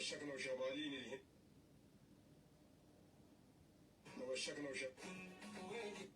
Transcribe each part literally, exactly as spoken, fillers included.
وشكنا وشغالين الهند. وشكنا وشغالين.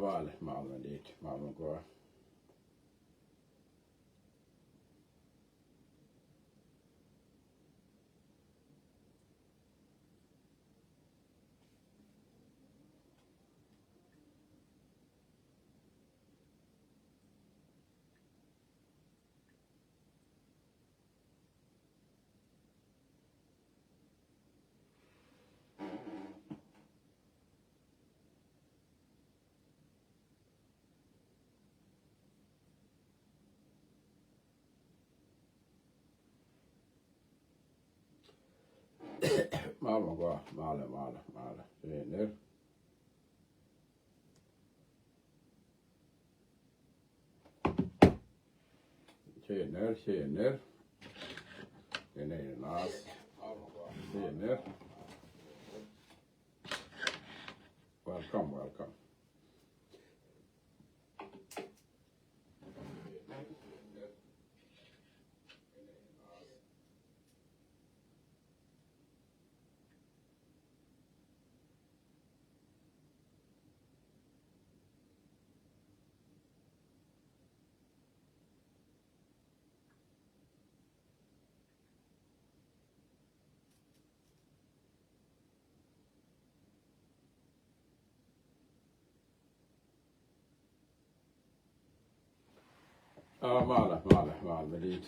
Malɛ, malɛ mi dit, malɛ mi gɔaa. Malɛ mi gɔaa, malɛ, malɛ, malɛ. Cɛ ner. Cɛ ner, cɛ ner. Cɛ ner, naath. Cɛ ner. Welcome, welcome. Aa, malɛ, malɛ, malɛ mi dit.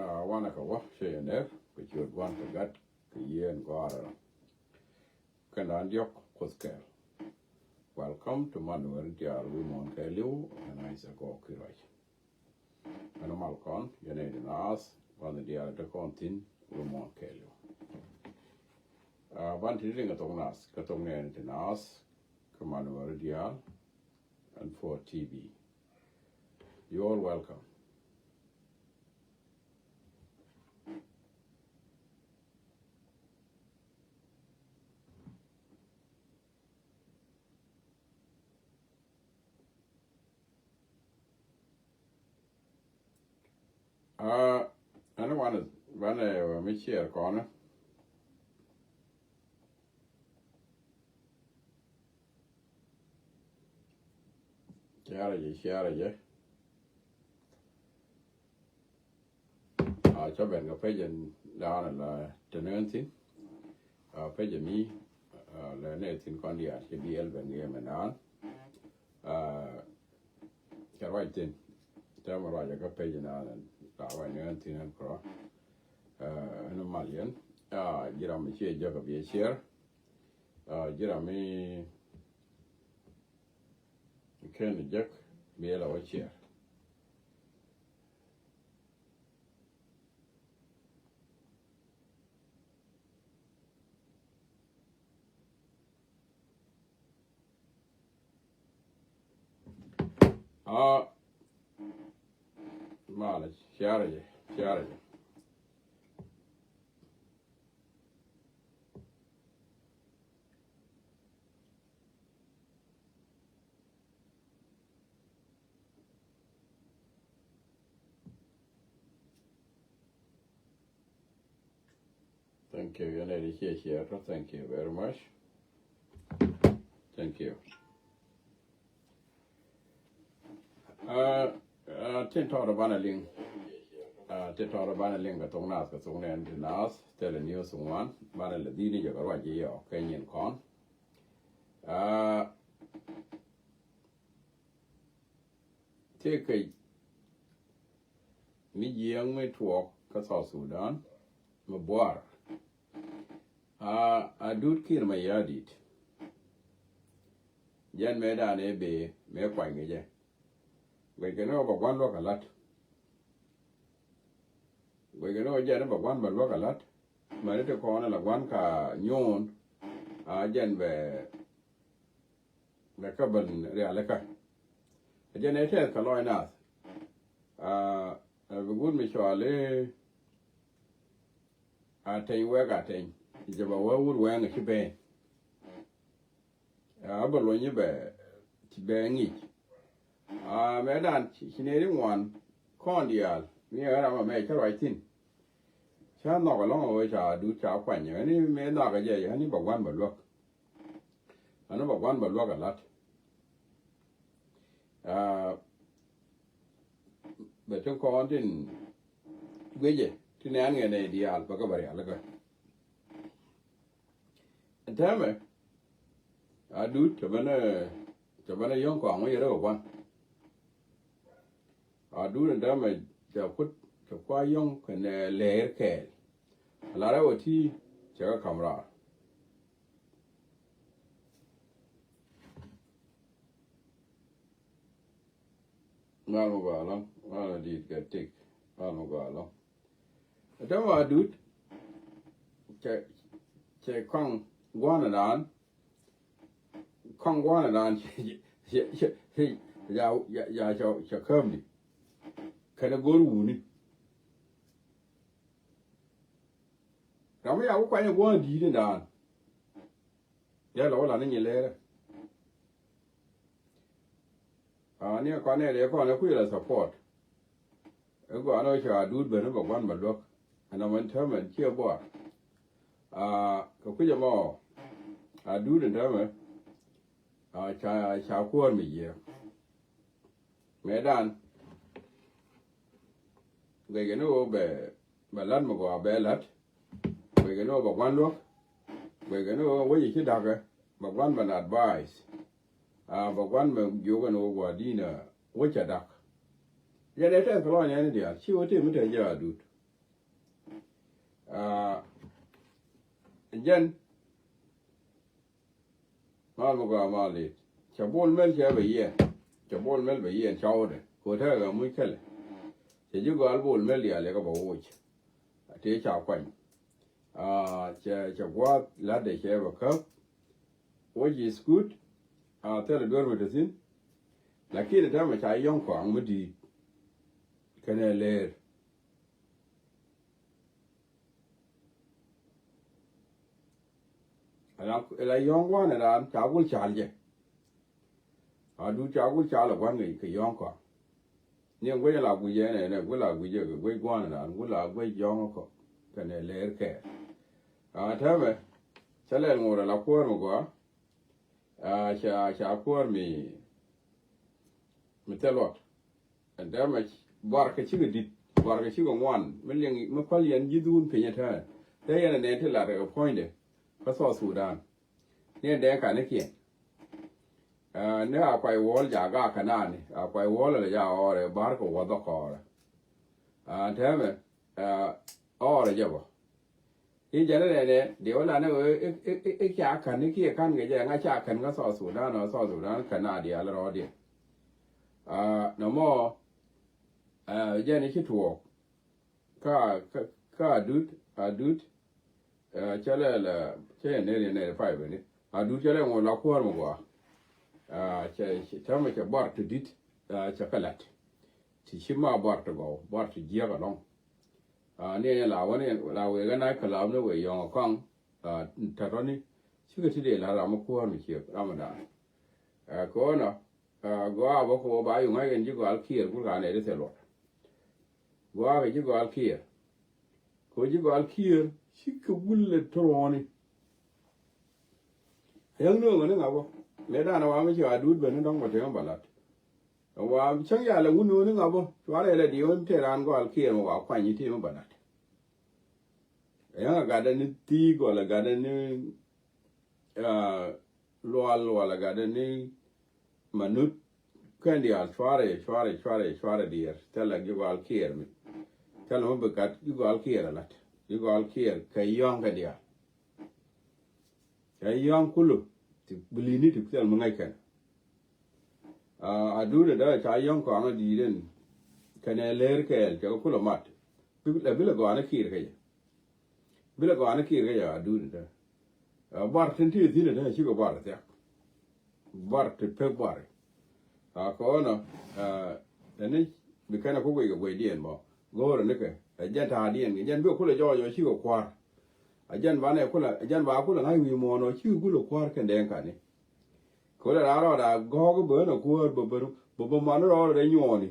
Aa, wanɛ kɛ wä, cɛ yɛ ner kɛ ciöt Gua̱n kɛ Gat kɛ Yiëë in Gɔaa rɛl. Kɛn raan diɔ̱k Kuoth kɛɛl. Welcome to Manuel diaal wi̱i̱ muɔ̱ɔ̱n kɛɛliw ɛn Isaac Gɔɔk Kiruac. Ɛn mal kɔn yɛn ɛ di naath banɛ diaal te kɔn thi̱n wi̱i̱ muɔ̱ɔ̱n kɛɛliw. Aa, ban ti riŋ kɛ thok naath kɛ thok nɛɛni ti naath kɛ Manuel diaal and for T V. You all welcome. Aa, ɛn wanɛ, wanɛ mi ciɛɛr kɔnɛ. Ciarɛ jɛ, ciarɛ jɛ. Aa, cä ben kɛ page in daanɛ la te nɛn thi̱n. Aa, page in mi, aa, la nɛ thi̱n kɔn diaal cɛ bi ɛl ben kɛ mɛ naan. Aa, cɛ ruac thi̱n. Tɛmɛ ruac kɛ page in daanɛ la ruac nɛn thi̱n ɛn kura. Aa, ɛn mal yɛn. Aa, ji̱ ram mi ciɛ jɛ kɛ bi ɛ ciɛɛr. Aa, ji̱ ram mi kɛn jek bi la wä ciɛɛr. Aa, malɛ, ciarɛ jɛ, ciarɛ jɛ. Thank you. Yɛn ɛ di ciɛ ciɛ tɔ. Thank you very much. Thank you. Aa, aa, tin tɔɔrɛ banɛ liŋ. Aa, tin tɔɔrɛ banɛ liŋ kɛ thok naath kɛ thok nɛɛni ti naath. Thilɛ news ŋuan banɛ lɛ dhi̱i̱ni jɛ kɛ ruac ji̱ yɔɔk kɛ nyin kɔn. Aa, Tëëkɛ mi jiääk mi tuɔɔk kä South Sudan mi buar. A, Adut Kiir Mayardit. Jɛn mëëdan ëë bëë mëë kuany kɛ jɛ. Guɛckɛ ni ɣöö bɛ gua̱n luäk a la̱t. Guɛckɛ ni ɣöö jɛn bɛ gua̱n bɛ luäk a la̱t. Mäni ti kɔn la gua̱n ka nyuun. A jɛn bɛ bɛ kä ben rialikä. A jɛn ɛ tɛth kɛ lɔc nath. A, a bi guut mi cɔal i̱ Ateny Wɛk Ateny. Jɛ bɛ wä wut wɛŋ ci ben. A bɛ luɔ̱ny bɛ ci bɛ ŋic. A mëëdan ci, ci nɛy ti ŋuan kɔn diaal mi ɛ ram amɛ cä ruac thi̱n. Ca nhɔk ɛlɔ̱ŋ ɛ ɣöö ca Adut ca kuany. Ɣän i̱ mëë nhɔk ɛ jɛ, ɣän i̱ bɛ gua̱n bɛ luäk. Ɣän i̱ bɛ gua̱n bɛ luäk ɛ la̱t. A, bɛ tin kɔn tin guicɛ tin nɛn ŋɛ nɛy diaal bɛ kɛ bɛ rialikä. Täämɛ Adut cɛ ben, cɛ ben yɔ̱ŋ kɔaŋ wä yɛ rɛ kɛ gua̱n. Adut in täämɛ cɛ kut cɛ kua yɔ̱ŋ kɛnɛ leer kɛɛl. A la rɛw ɛ ti cɛ kɛ ka̱m raar. Mal mi gɔaa ɛlɔ̱ŋ, mal mi di̱i̱t kɛ tik, mal mi gɔaa ɛlɔ̱ŋ. Ɛ täämɛ Adut cɛ, cɛ kɔaŋ gua̱n in raan. Kɔaŋ gua̱n in raan cɛ, cɛ, cɛ, cɛ, ya, ya, ya, cɛ, cɛ kämni. Kɛnɛ go̱r wuni. Ram mi ya wä kuany ɛ gua̱n di̱i̱t in raan. Dee lɔ wä la ni nyi leerä. A, ni kɔn nɛ dee kɔn ɛ kui̱ la support. Ɛ gɔaa ni wä ca Adut ben bɛ gua̱n bɛ luäk. Ɛn ɔmɔ in täämɛ ciɛ buar. A, kɛ kui̱c ɛmɔ Adut in täämɛ, a, ca, ca kuäär mi jiääk. Mëëdan guɛckɛ ni ɣöö bɛ, bɛ la̱t mi gɔaa bɛ la̱t. Guɛckɛ ni ɣöö bɛ gua̱n luäk. Guɛckɛ ni ɣöö wec ci da̱kɛ bɛ gua̱n bɛ na advice. A, bɛ gua̱n bɛ jiök ɛn ɣöö gua̱di̱n ɛ wec cɛ da̱k. Jɛn ɛ tɛth kɛ lɔny ɛn diaal ci wä tëë mi te jɛ Adut. A, jɛn mal mi gɔaa mal dit. Cɛ Bol Mel cɛ bɛ yiɛn. Cɛ Bol Mel bɛ yiɛn cɔwdɛ kɛ ɣöö tekɛ kɛ muc kɛlɛ. Cɛ ji̱ gɔal Bol Mel diaal yɛ kɛ bɛ woc. A tëë ca kuany. A, cɛ, cɛ gua̱a̱th la̱tdɛ cɛ bɛ käp. Which is good. A, thilɛ duer mi te thi̱n. Lakin täämɛ ca yɔ̱ŋ kɔaŋ mi di̱i̱t kɛnɛ leer. Ala, ala yɔ̱ŋ gua̱n in raan ca gul cal jɛ. Adut ca gul cal ɛ gua̱n kɛ, kɛ yɔ̱ŋ kɔaŋ. Ni ɛn guec ala guic ɛn ɛn ɛ guic la guic ɛ kɛ guec gua̱n in raan guic la guec yɔ̱ŋ kɔ kɛnɛ leer kɛɛl. A, täämɛ cä lɛl ŋot ala kuäär mi gɔaa. A, ca, ca kuäär mi, mi thil luɔt. Ɛn täämɛ buarkɛ cikɛ di̱t, buarkɛ cikɛ ŋuan mi liŋ mi päl yɛn ji̱ dhuun piny ɛ täämɛ. Te yɛn ɛ nɛn ti lat kɛ puɔ̱nydɛ kä South Sudan. Ni ɛn dee kanikiɛn. A, ni a kuay wuɔl ja gak kɛ nani, a kuay wuɔl lɛ ja ɣɔrɛ bar kɛ wuɔth ɛ kɔrɛ. A, täämɛ, a, ɣɔrɛ jɛ bä. I̱ jɛn ɛ nɛnɛ diɛ wä lanɛ ɣöö i̱, i̱, i̱, i̱ ca kän i̱ kiɛ kän kɛ jɛ ŋa ca kän kä South Sudan ɔ South Sudan kän a diaal rɔɔdiɛn. A, nɔmɔ, a, jɛn i̱ ci tuɔɔk. Kä, kä, kä Adut, Adut, a, cä lɛ la, cä yɛ neri neri pay beni. Adut cä lɛ ŋuɔl la kuäär mi gɔaa. A, cɛ, cɛ, täämɛ cɛ buar ti di̱t, a, cɛ kɛ la̱t. Ti ci ma buar ti gɔw, buar ti jiäk ɛlɔ̱ŋ. A, ni ɛn la wä ni la wek ɛn a kɛ la wä ni wek yɔ̱ŋ ɛ kɔaŋ. A, tɛtɔni cikɛ ti dee la ram mi kuäär mi ciek ram mi da̱a̱n. A, kɛ ɣöö nɔ, a, gɔaa bä kɛ ɣöö ba yuŋ a yɛn ji̱ gɔal Kiir gul ka nɛy ti thil luɔt. Gɔaa kɛ ji̱ gɔal Kiir. Kɛ ɣöö ji̱ gɔal Kiir cikɛ wulɛ tuɔɔni. Yäŋ ni ɣöö ni ŋa bä mëë danɛ wa mi ci Adut ben ni dɔ̱ŋ bä tëë mi bä la̱t. Wa cäŋ yalɛ wun ni ɣöö ni ŋa bä cuarɛ lɛ diɛ wun tëë raan gɔal Kiir mi wa kuany i̱ tëë mi bä la̱t. Yäŋ a gatdɛ ni thi̱i̱k wala gatdɛ ni, a, lual wala gatdɛ ni manut. kɛn diaal cuarɛ, cuarɛ, cuarɛ, cuarɛ diɛɛr. Thilɛ ji̱ gɔal kiɛɛr mi. Thilɛ mi bi gat ji̱ gɔal kiɛɛr alat. Ji̱ gɔal kiɛɛr kɛ yɔ̱ŋ kɛ diaal. Kɛ yɔ̱ŋ kulɔ ti bilini ti thil mi ŋäc kɛn. A duudɛ dee ca yɔ̱ŋ kɔaŋ a di̱i̱t ɛn kɛnɛ leer kɛɛl cɛ kɛ kulɔ mat. Bi lɛ, bi lɛ gɔaa ni kiir kɛ jɛ. Bi lɛ gɔaa ni kiir kɛ jɛ a duudɛ dee. Ɛ, bar tin ti thi̱n dee cikɛ bar thiak. Bar ti pek bar. A kɔnɔ, ɛ, ɛni bi kɛn a ku guic kɛ guicdiɛn bɔ. Go̱o̱rɛ ni kɛ ɛ jɛn ta̱a̱diɛn kɛ jɛn bi kulɛ jɔɔc ɔ cikɛ kua̱r. A jɛn banɛ kulɛ, a jɛn ba kulɛ ŋa̱c wi̱i̱ muɔ̱ɔ̱n ɔ cikɛ kulɛ kua̱r kɛn dɛɛŋ kani. Kulɛ raar rɔɔd a gɔ̱ɔ̱k bä ni kuäär bä bä bä bä man rɔɔd rɛ nyuɔɔni.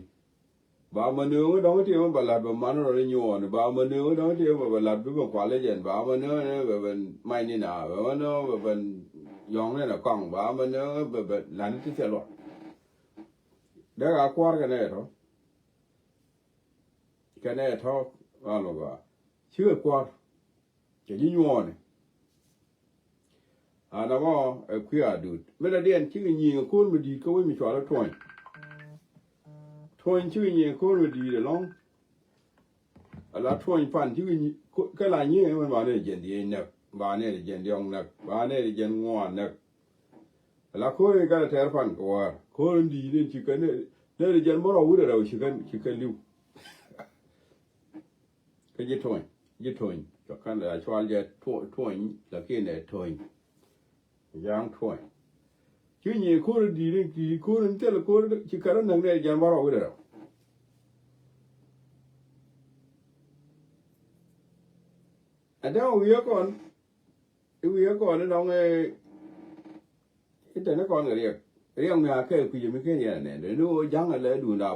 Ba ma nööŋä dɔ̱ŋ tiɛmä ba la̱t bä man rɔɔd rɛ nyuɔɔni. Ba ma nööŋä dɔ̱ŋ tiɛmä ba la̱t bi bä kualä jɛn. Ba ma nööŋä bä bä mac ni na. Ba ma nööŋä bä bä yɔ̱ŋ ni na kɔŋ. Ba ma nööŋä bä bä la̱t ni ti thil luɔt. Dee ka kua̱r kɛ nɛy tɔ̱. Kɛ nɛy tɔ̱ ɣän mɛ gɔaa. Cikɛ kua̱r. Kɛ ji̱ nyuɔɔni. An ɛmɔ ɛ kui̱ a duut. Min a diɛn cikɛ nyiŋ ɛ ko̱r mi di̱i̱t kä wec mi cual ɛ tuɔ̱ny. Tuɔ̱ny cikɛ nyiŋ ɛ ko̱r mi di̱i̱t ɛlɔ̱ŋ. Ala tuɔ̱ny pan cikɛ nyiŋ kä la nyiŋ ɛmɛn ba nɛy jɛn diɛc näk. Ba nɛy jɛn diɔ̱ŋ näk. Ba nɛy jɛn ŋuan näk. Ala ko̱r in gat a tɛr pan kɛ wäär. Ko̱r in di̱i̱t in cikɛ nɛy jɛn bärɔw wi̱cdɛ rɛw cikɛ, cikɛ li̱w. Kä ji̱ tuɔ̱ny, ji̱ tuɔ̱ny. Cɔk kɛn a cual jɛ tuɔ̱ny, lakin ɛ tuɔ̱ny. Ja̱a̱ŋ tuɔ̱ny. Ci nyi ko̱r di̱i̱t in, di̱i̱t ko̱r in thil ko̱r ci kärä näk nɛ jɛn bärɔw wi̱cdɛ rɛw. Ɛ dee wi̱i̱ kɔn, i̱ wi̱i̱ kɔn in dɔŋ i̱ tɛn i̱ kɔn kɛ riɛk. Riɛk mi a kɛ kui̱c mi ken yɛn ɛ nɛn. Ni ɣöö ja̱ŋ ɛ lɛ duunda,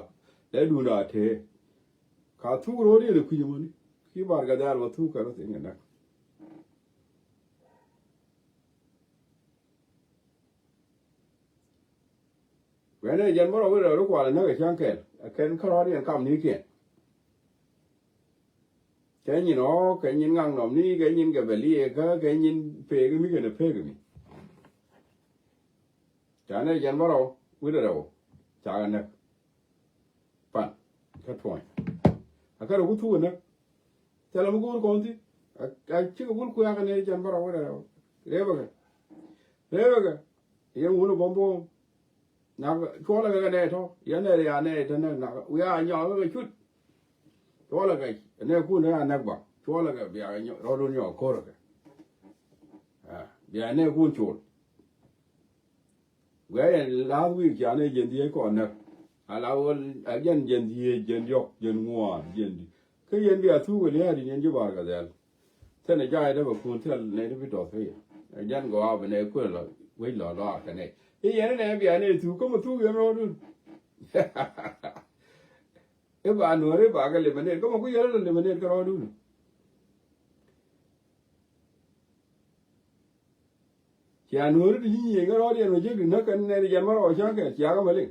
lɛ duunda tëë. Ka thuk ro̱o̱diɛn ɛ kui̱c muni. Ki bar kɛ dhɛɛl ma thuk kɛ rɔ thi̱n kɛ näk. Wɛnɛ jɛn bä rɔ wi̱r rɔ ri kual ɛ näk ɛ cäŋ kɛl ɛ kɛn kärɔɔdiɛn kam ni̱i̱kiɛn. Kɛ nyin ɔɔk kɛ nyin ŋaŋ nɔm ni kɛ nyin kɛ bɛ liɛɛkä kɛ nyin peek mi kɛn ɛ peek mi. Ca nɛ jɛn bä rɔ wi̱r rɔ ca kɛ näk. Pan kä tuɔ̱ny. A kärɛ ku thuk ɛ näk. Thilɛ mi go̱o̱r kɔn thi. A cikɛ wul kuɛ̈ɛ̈k ɛ nɛy jɛn bä rɔ wä rɛw. Rɛpɛ kɛ. Rɛpɛ kɛ. Yɛn wun ɛ bɔm bɔm. Nak cuɔlɛ kɛ kɛ nɛy tɔ̱. Yɛn nɛy ria nɛy tɔ̱ näk nak. Wiaa nyɔk kɛ cut. Cuɔlɛ kɛ. Nɛy kun ria näk bä. Cuɔlɛ kɛ bia rɔɔdun nyɔk ko̱r kɛ. Bia nɛy kun col. Guɛ yɛn last week ca nɛ jɛn dhiec kɔn näk. Ala wä a jɛn jɛn dhiec jɛn diɔk jɛn ŋuan jɛn di. Kä yɛn bia thuk wä lia̱a̱ di yɛn ji̱ bar kɛ dhɛl. Thɛn ɛ jay dee bɛ kun thil nɛ di bi tɔth kä yɛ. Ɛ jɛn gɔaa bɛ nɛ kuɛ lɔ wec lɔ lɔaar kɛ nɛ. I̱ yɛn nɛ bia nɛ thuk kä mɛ thuk yɛn rɔɔdun. I̱ ba nuɔ̱ɔ̱r i̱ ba kɛ limanet kä mɛ ku yɛn rɔ limanet kä rɔɔdun. Cia nuɔ̱ɔ̱ri ti nyieny kä rɔɔdiɛn wä jek ti näk kɛn nɛn jɛn märɔw cäŋ kɛn cia kä mɛ liŋ.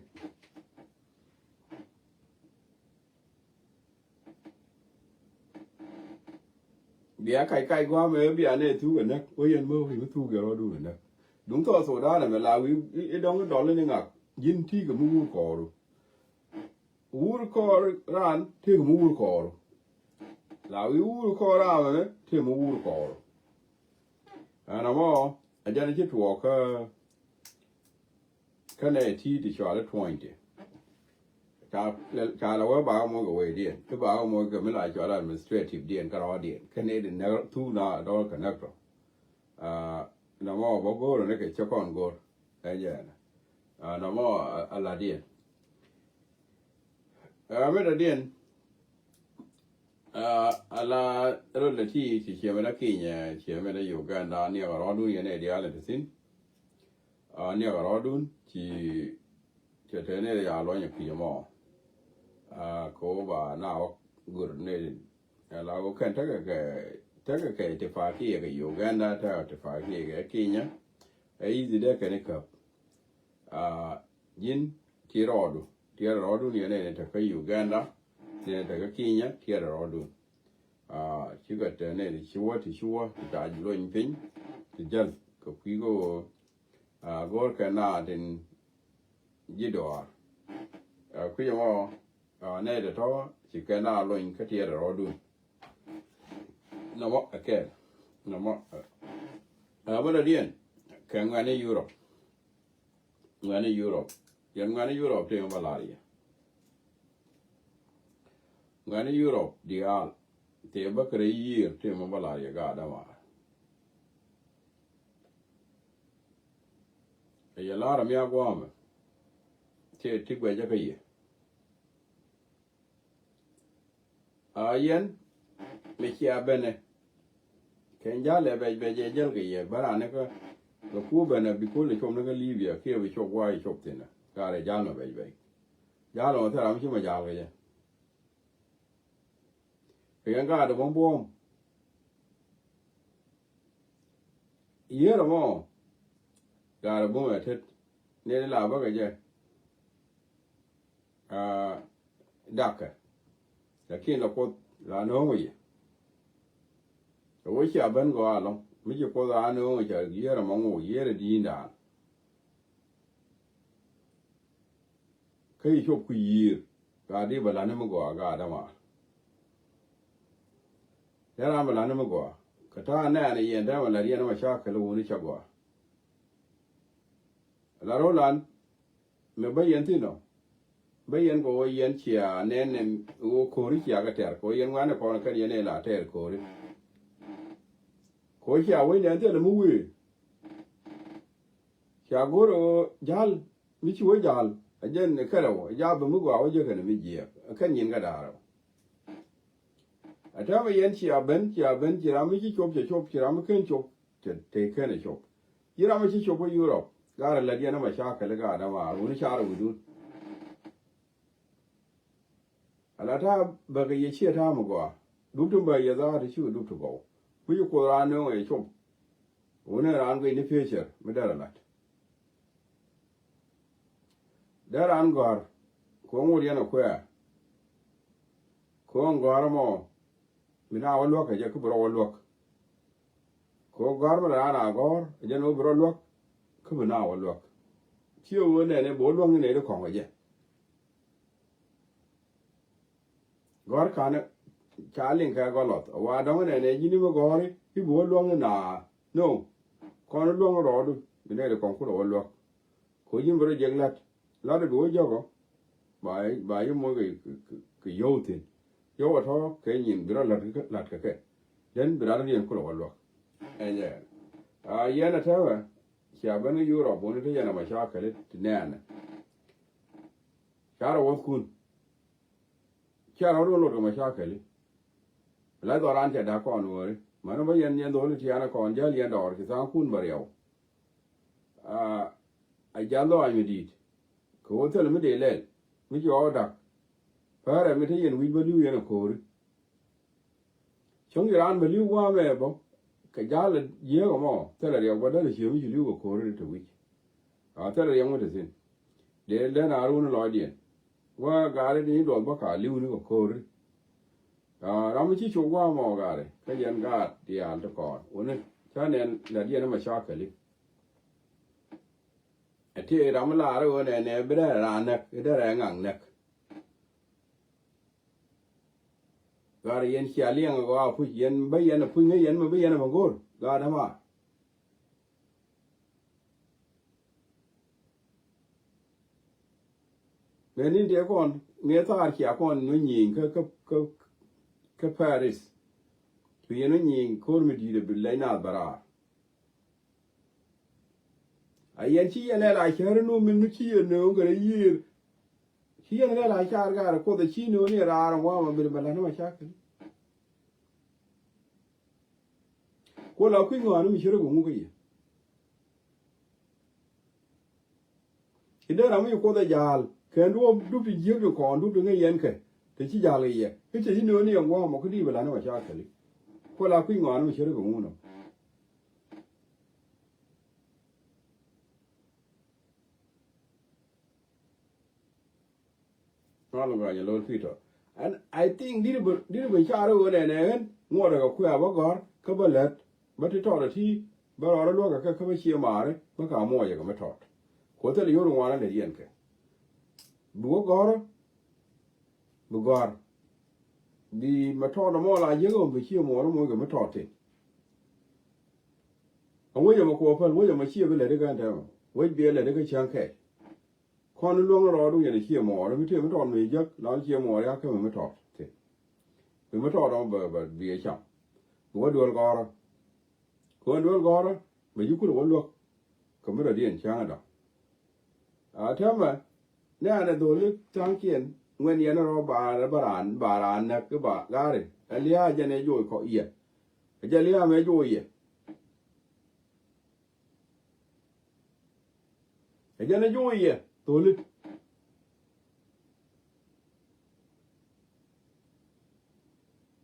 Bia kac kac gua̱a̱mɛ bia nɛ thuk ɛ näk wä yɛn mä wi̱i̱ mi thuk ɛ rɔɔdun ɛ näk. Duŋ thɔɔk thok da̱a̱n ɛmɛ la wi̱i̱ i̱ dɔ̱ŋ i̱ dɔl i̱ ni ŋak ji̱n ti̱i̱ kɛ mi wur kɔɔru. Wur kɔɔr raan tëëk mi wur kɔɔr. La wi̱i̱ wur kɔɔr raan mɛ tëëk mi wur kɔɔr. Ɛn ɛmɔ a jɛn ci tuɔɔk kä kä nɛ ti ti cɔal i̱ tuɔ̱nydi. Ca ca la wee ba moc kɛ wecdiɛn ti ba moc kɛ mi la cɔal administrative diɛn kä rɔɔdiɛn kä nɛ di nɛ thuk na dɔl kɛ nɛk tɔ. Nɔmɔ bä go̱o̱r ni kɛ cä kɔn go̱o̱r. Ɛ jɛɛn. Nɔmɔ a ladiɛn. Ɛ mi dadiɛn. A la rol ti ti ciɛ mi da Kenya ciɛ mi da Uganda niɛk a rɔɔdun yɛn ɛ diaal ni ti thin. A niɛk a rɔɔdun ci cɛ te ni ya luɔny a kui̱c mɔ. A ko ba na wä gur ni Ala wä kɛn tekɛ kɛ tekɛ kɛ itifakiya kɛ Uganda tekɛ itifakiya kɛ Kenya. Ɛ ithi dee kɛn ikäp. A ji̱n ti rɔɔdu ti rɔɔdu ni ɛn ɛn tekɛ Uganda ni ɛn tekɛ Kenya ti rɔɔdu. A cikɛ tɛ ni ti ciwä ti ciwä ti ca luny piny ti jäl kɛ kui̱ kɛ wä. A go̱o̱r kɛ naath in ji̱ dɔaar. Kui̱c ɛmɔ nɛy tɔ̱tɔ̱ ci kɛn a lony kä tiɛɛt rɔɔdun. Nɔmɔ ɛ kɛɛl. Nɔmɔ ɛ mɔ dɔ̱diɛn kɛ ŋuɛ̈ni Yurop. Ŋuɛ̈ni Yurop. Yɛn ŋuɛ̈ni Yurop tëë mɔ bä la̱r yɛ. Ŋuɛ̈ni Yurop diaal tëë bä kɛ rɛy yiëër tëë mɔ bä la̱r yɛ gaat dämaar. Ɛ yɛ la̱r ɛ mi a gua̱a̱mɛ tëë ti guɛcä kä yɛ. A yɛn mi cia benɛ kɛn ja̱l ɛ bɛc bɛc ɛ jäl kɛ yɛ bä raan ni kä kɛ ku benɛ bi kol ɛ cop ni kä Libya kiɛ bi cop gua̱a̱c ɛ cop thi̱n ɛ. Gaarɛ ja̱l mɛ bɛc bɛc ja̱l mɛ thil ram ci mɛ ja̱l kɛ jɛ. Kɛ yɛn gaatdɛ buɔ̱m buɔ̱m. Yiëër ɛmɔ gaatdɛ buɔ̱m ɛ tet ni la bäkɛ jɛ. Aa, dakɛ. Lakin la Kuoth la nööŋ yɛ. Ɛ wä cia ben gɔaa ɛlɔ̱ŋ mi ci Kuoth la nööŋ ca yiëër ɛmɔ ŋu yiëër ɛ di̱i̱n daan. Kä yi cop ku yiëër gaa di bɛ la̱t ni mi gɔaa gaa dämaar. Tɛ raan bɛ la̱t ni mi gɔaa kɛ ta̱a̱ nɛɛn ɛ yɛn tɛmɛ la̱t yɛn ɛmɔ ca kɛl wuni ca gɔaa. La ro̱lan mɛ bä yɛn thi̱n ɔ bä yɛn kɛ ɣöö yɛn cia nɛn ɛ ɣöö ko̱ri cia kɛ tɛr kɛ ɣöö yɛn ŋuan ɛ kɔn kɛn yɛn ɛ la tɛr ko̱ri. Kɛ ɣöö cia wec nɛn thilɛ mi wëë cia go̱r ɛ ɣöö ja̱l mi ci wä ja̱l ɛ jɛn ɛ kɛrɛ wä ɛ ja̱l bä mi gɔaa wä jɛ kɛn ɛ mi jiɛɛk ɛ kɛn nyin kɛ da̱a̱r ɛ wä. Ɛ täämɛ yɛn cia ben cia ben ci ram mi ci cop cɛ cop ci ram mi ken cop. Te te ken ɛ cop ci ram mi ci cop kä Yurop. Gaarɛ lät yɛn ɛmɛ ca kɛl ɛ gaatdä maar wuni carɛ wi̱dun. Ala ta̱a̱ bäkɛ yɛ ciɛ ta̱a̱ mi gɔaa dup ti bä yɛ dha̱a̱t ti cikɛ dup ti gɔw. Kui̱ci Kuoth raan nööŋ ɛ cop. Wuni raan guic ni piecɛr mi derɛ la̱t. Dee raan gɔ̱a̱r ko̱o̱ŋ wut yɛn ɛ kuɛɛr. Ko̱o̱ŋ gɔ̱a̱r ɛmɔ mi na wä luäk kɛ jɛ kä bi rɔ wä luäk. Ko̱o̱ŋ gɔ̱a̱r mi raan a gɔ̱a̱r ɛ jɛn wä bi rɔ luäk kä bi na wä luäk. Ci wä nɛn ɛ bi wä luäk ni nɛy ti kɔ̱ŋ kɛ jɛ. Gɔ̱r kanɛ ca liŋ kɛ gɔlɔth a wa dɔ̱ŋ nɛ nɛ ji̱n i̱ mi gɔ̱ri i̱ bi wä luäŋ ni naa. No. Kɔn luäŋ rɔɔdu bi nɛ di kɔn kulɛ wä luäk. Ko ji̱n bi rɔ jek la̱t la̱t bi wä jɔkɔ. Ba yi moc kɛ yio̱w thi̱n yio̱w a tɔ̱ kɛ nyin bi rɔ la̱t kɛ kɛ. Den bi rat riɛn kulɛ wä luäk. Ɛn yɛn a yɛn a tɛwɛ cia ben kä Yurop wuni ti yɛn a ma ca kɛli ti nɛɛnɛ. Carɛ wäthkun. Carɛ wäthkun lot kɛ ma ca kɛli. La dhɔran cɛ dak kɔn wääri mani bä yɛn yɛn dho̱li tianɛ kɔn jäl yɛn dɔɔr ci tha̱a̱ŋkun bä riɛw. A jal dhɔany mi di̱i̱t kɛ wä thil mi dee lɛl mi ci ɣɔw dak. Pärɛ mi te yɛn wi̱c bä li̱w yɛn a ko̱ri. Cäŋ ci raan bä li̱w gua̱a̱mɛ bä kɛ ja̱l jiääk ɛmɔ thilɛ riɛk bä däl ciëë mi ci li̱w kɛ ko̱ri te wi̱c. A thilɛ riɛk mi te thi̱n. Dee lɛn a run lɔcdiɛn wä gaari ni duɔth bä ka li̱w ni kɛ ko̱ri. A ram mi ci cuk gua̱a̱mɔ gaari kä yɛn gaat diaal ti kɔɔr wuni ca nɛn lɛ diɛn ɛmɛ ca kɛli. Ɛ ti ram mi laari ɣöö nɛ nɛ bi dee raan näk i̱ dee rɛ ŋaŋ näk. Gat yɛn cia liɛŋ ɛ gɔaa puc yɛn bä yɛn ɛ puc ŋäc yɛn mɛ bä yɛn ɛ mɛ go̱o̱r gat dämaar. Mɛn in tëë kɔn ŋee thaar cia kɔn nɔ nyieny kä kä kä kä Paris. Cu yɛn nɔ nyieny ko̱r mi di̱i̱t ɛ bi lɛc naath bä raar. A yɛn ci yɛn lɛl a cäär ni wä min mi ci yɛn nööŋ kɛ rɛy yiëër. Ci yɛn lɛl a caar gaar kuoth a ci nööŋ ni raar ŋuam a bin bɛ la̱t ni ma cakɛl. Kuoth la kui̱ ŋɔaani mi ci rɛ kɛ ŋuk kä yɛ. Ci dee ram mi ci kuoth a ja̱a̱l kɛn duɔ̱ɔ̱p dup ti jiäk ti kɔn dup ti ŋäc yɛn kɛ te ci ja̱a̱l kɛ yɛ kä cɛ ci nööŋ ni yɛn ŋuam a kä di̱i̱t bɛ la̱t ni ma cakɛl. Kuoth la kui̱ ŋɔaani mi ci rɛ kɛ ŋuk nɔ. Mal gɔny a lo̱r Peter. And I think diri bä diri bä car wä nɛ nɛ ɣän ŋuɔt kɛ kuɛ bä gɔr kä bä lät bä ti tɔt ti bä rɔɔr luäk kɛ kä bä cie mari bä ka muɔc kɛ mi tɔt. Ko thil yor ŋuan lɛ yɛn kɛ. Bi wä gɔ̱rä, bi gɔ̱r. Bi mɛ tɔɔt ɛmɔ la jiäk ɛmɔ bi ciɛ muɔɔr ɛmɔ kɛ mi tɔɔt ti. Ɛŋu wec ɛmɔ kuɔ päl, wec ɛmɔ ciɛ bi lät ikä ɛn tɛmɛ. Wec bi lät ikä cäŋ kɛɛl. Kɔn luäŋ rɔɔdu yɛn ɛ ciɛ muɔɔr, mi tëë mi tɔɔt mi jek, la ciɛ muɔɔr ya kɛ mi mi tɔɔt ti. Mi mi tɔɔt ɛmɔ bɛ, bɛ bi ɛ cam. Bi wä duel gɔ̱rä. Kɛ wä duel gɔ̱rä, bɛ ji̱ kulɛ wä luäk. Kɛ mi rɔ diɛn cäŋ ɛ dɔ̱ŋ. A tɛmɛ, nɛ anɛ dholi tha̱a̱ŋkiɛn, ŋuɛn yɛn rɔ ba, ba raan, ba raan näk, ba gari. Ɛ lia̱a̱ jɛn ɛ joc kɔ yɛ. Ɛ jɛ lia̱a̱ mɛ joc yɛ. Ɛ jɛn ɛ joc yɛ, dholi.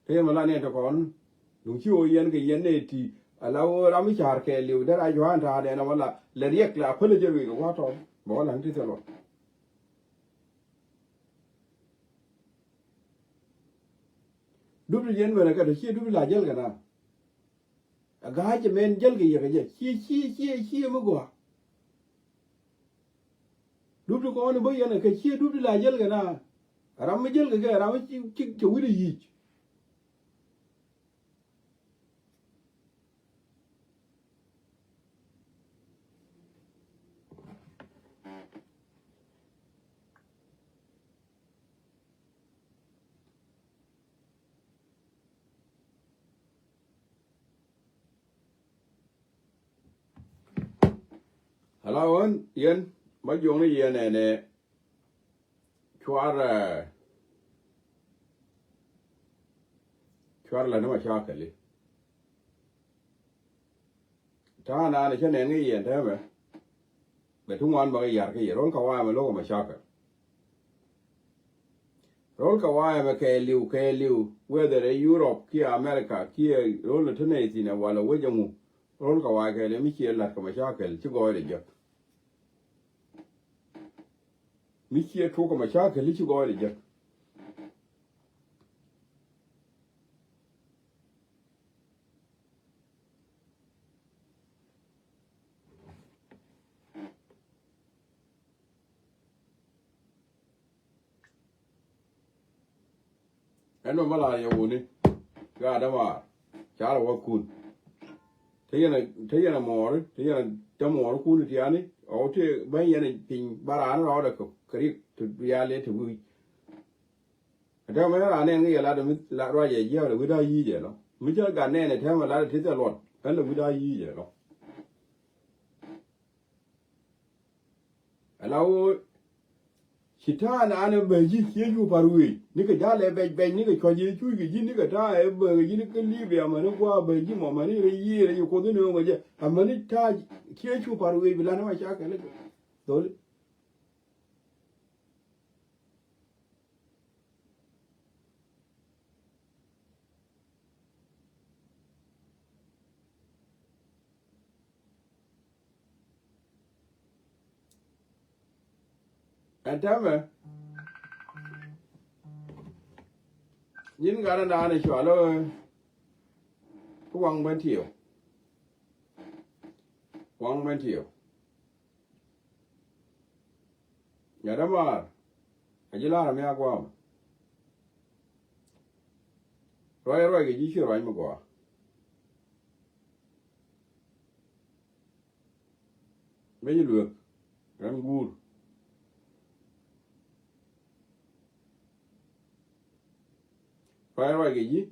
Tëë mɛ la nɛn ti kɔn. Duŋ ci ɣöö yɛn kɛ yɛn nɛy ti ala ɣöö ram mi ca̱r kɛɛliw dee ra jua̱a̱n ta̱a̱dɛn ɛ wala lɛ riɛk la päl jɛ ruëëk ɛ gua̱a̱r tɔ̱. Bɛ wala ni ti thil luɔt. Dup ti yɛn mɛnɛ kɛ tɔ ciɛ dup ti la jäl kɛ na. A ga̱a̱c ɛmɛn jäl kɛ yɛ kɛ jɛ ciɛ ciɛ ciɛ ciɛ mi gɔaa. Dup ti kɔn i̱ bä yɛn ɛ kɛ ciɛ dup ti la jäl kɛ na. Ram mi jäl kɛ kɛ ram mi ci, ci, ci wi̱cdɛ yic. Ala ɣän yɛn ma jiɔkni yɛn ɛnɛ cuarɛ, cuarɛ la ni macakɛli. Ta̱a̱ naan cä nɛn ŋi̱i̱c yɛn täämɛ. Bɛ ti ŋuan bä kɛ yar kä yɛ ro̱l kɛ wa̱a̱ mɛ lo̱k kɛ macakɛl. Ro̱l kɛ wa̱a̱ mɛ kɛɛliw, kɛɛliw whether ɛ Europe kiɛ America kiɛ ro̱l ni ti nɛy thi̱n ɛ walɛ wec ɛŋu. Ro̱l kɛ wa̱a̱ kɛɛliw mi ciɛ la̱t kɛ macakɛl ci gɔɔydɛ jek. Mi ciɛ tok kɛ macakɛl ci gɔɔydɛ jek. Ɛn mɛ mɛ la yɛ wuni. Gaat dämaar carɛ wä kun. Te yɛn a, te yɛn a mɔɔri, te yɛn a te mɔɔri kun tiani. Ɔw te ben yɛn a piny ba raan rɔɔdɛ kɛ kɛ rik te rial yɛ te wi̱i̱. Ɛ tɛmɛ raan nɛn ŋi̱i̱c ɛ lat mi lat ruac ɛ jiäk lɛ wi̱cdä yic ɛ lɔ. Mi cä gat nɛn ɛ tɛmɛ lat ɛ ti thil luɔt ɛn lɛ wi̱cdä yic ɛ lɔ. Ala ɣöö ci ta̱a̱ naan ɛ bɛ ji̱ ciɛ cu pa̱r wëë nikɛ ja̱l ɛ bɛc bɛc nikɛ cua̱c yɛ cuc kɛ ji̱ nikɛ ta̱a̱ ɛ bɛ ji̱ nikɛ Libia amäni gua̱a̱ bɛ ji̱ mɔ amäni rɛy yiëër ɛ ci Kuoth in ɣöö ŋäcɛ amäni ta̱a̱ ciɛ cu pa̱r wëë bi lan ɛ ma ca kɛn dholi. Ɛn täämɛ nyin gat ɛn daanɛ cual ɛ Waŋ Bentiɛw. Waŋ Bentiɛw. Gat dämaar a ji̱ la̱r mi a gua̱a̱m. Ruac ruac kɛ ji̱ ci ruac mi gɔaa. Beny luek ran guur. Ruac ruac kɛ ji̱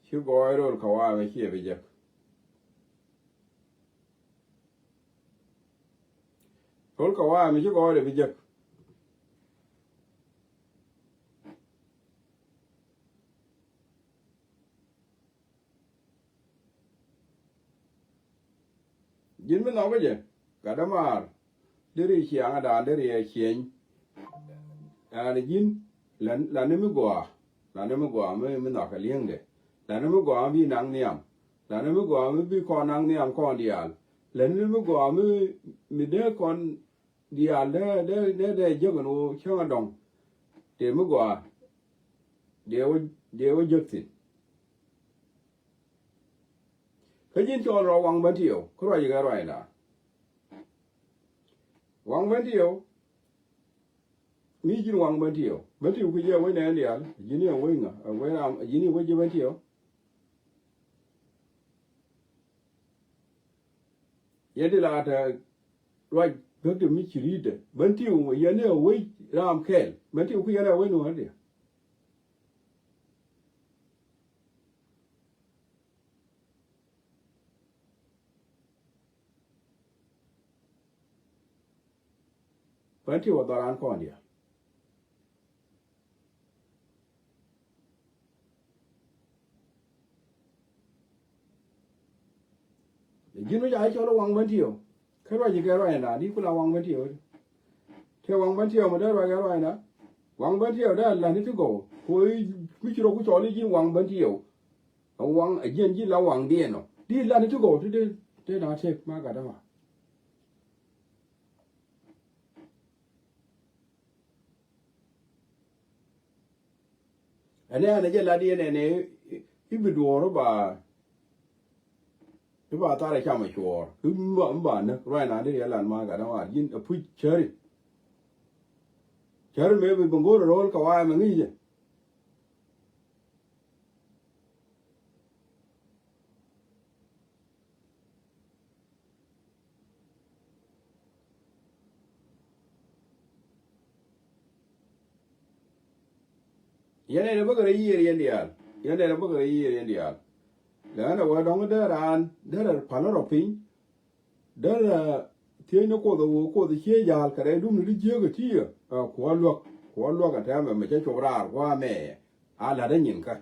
ci gɔɔy rol kɛ waamɛ ciɛ bi jek. Rol kɛ waamɛ ci gɔɔy rɛ bi jek. Ji̱n mi nhɔk jɛ gat dämaar deri ciaŋ adan deri ɛ cieny. Ɛn ji̱n lani mi gɔaa, lani mi gɔaa mi nhɔk ɛ li̱eŋdɛ. Lani mi gɔaa mi bi naŋ nhiam. Lani mi gɔaa mi bi kɔn naŋ nhiam kɔn diaal. Lani mi gɔaa mi, mi dee kɔn diaal dee, dee, dee, dee jek ɛn ɣöö cäŋ adɔŋ. Tëë mi gɔaa dee wä, dee wä jek thi̱n. Kä ji̱n cɔɔl rɔ Waŋ Bentiɛw kä ruac kɛ ruacda. Waŋ Bentiɛw Mi ji̱n waŋ Bentiɛw. Bentiɛw kui̱ jɛ wec nɛn diaal. Ji̱n i̱ wec ŋa, wec ram, ji̱n i̱ wec ji̱ Bentiɛw. Yɛn ti la tɛ ruac bäkdɛ mi ci ri̱i̱tdɛ. Bentiɛw yɛn i̱ wec ram kɛɛl. Bentiɛw kui̱ yɛn i̱ wec nuɔ̱ɔ̱r diaal. Bentiɛw a dhɔran kɔn diaal. Ji̱n mi ca i̱ cɔl i̱ waŋ Bentiɛw. Kä ruac i̱ kɛ ruac ɛndan i̱ kula waŋ Bentiɛw. Tëë waŋ Bentiɛw mi dee ruac kɛ ruac ɛndan. Waŋ Bentiɛw dee a la̱t ni ti gɔw. Ku i̱ mi ci rɔ ku cɔl i̱ ji̱n waŋ Bentiɛw. Ɛ waŋ ɛ jiɛn ji̱ la waŋdiɛn ɔ. Di la̱t ni ti gɔw ti dee dee na tëk ma gat däma. Ɛnɛ ɛn ɛ jɛ lat yɛn ɛnɛ i̱ bi duɔɔr i̱ ba i̱ ba thar ɛ cam ɛ cuɔɔr i̱ ba i̱ ba näk ruac naan di riɛl lan ma gat däma ji̱n ɛ puc cäri. Cäri mëë bi bi ŋo̱o̱r ɛ ro̱o̱l kɛ wa̱a̱ ɛmɛ ŋi̱i̱cɛ. Yɛn ɛn ɛ bäkɛ rɛy yiëër yɛn diaal. Yɛn ɛn ɛ bäkɛ rɛy yiëër yɛn diaal. Lɛ ɣän ɛ wä dɔ̱ŋ dee raan dee rɛ pal rɔ piny. Dee rɛ thiec ni Kuoth ɛ ɣöö Kuoth ɛ cie ja̱a̱l kɛ rɛy dum ni di jiääk ɛ ti̱i̱ ɛ kuɔ luäk kuɔ luäk ɛ tɛmɛ mɛ cä cop raar gua̱a̱mɛ. A la̱t ɛ nyin kä.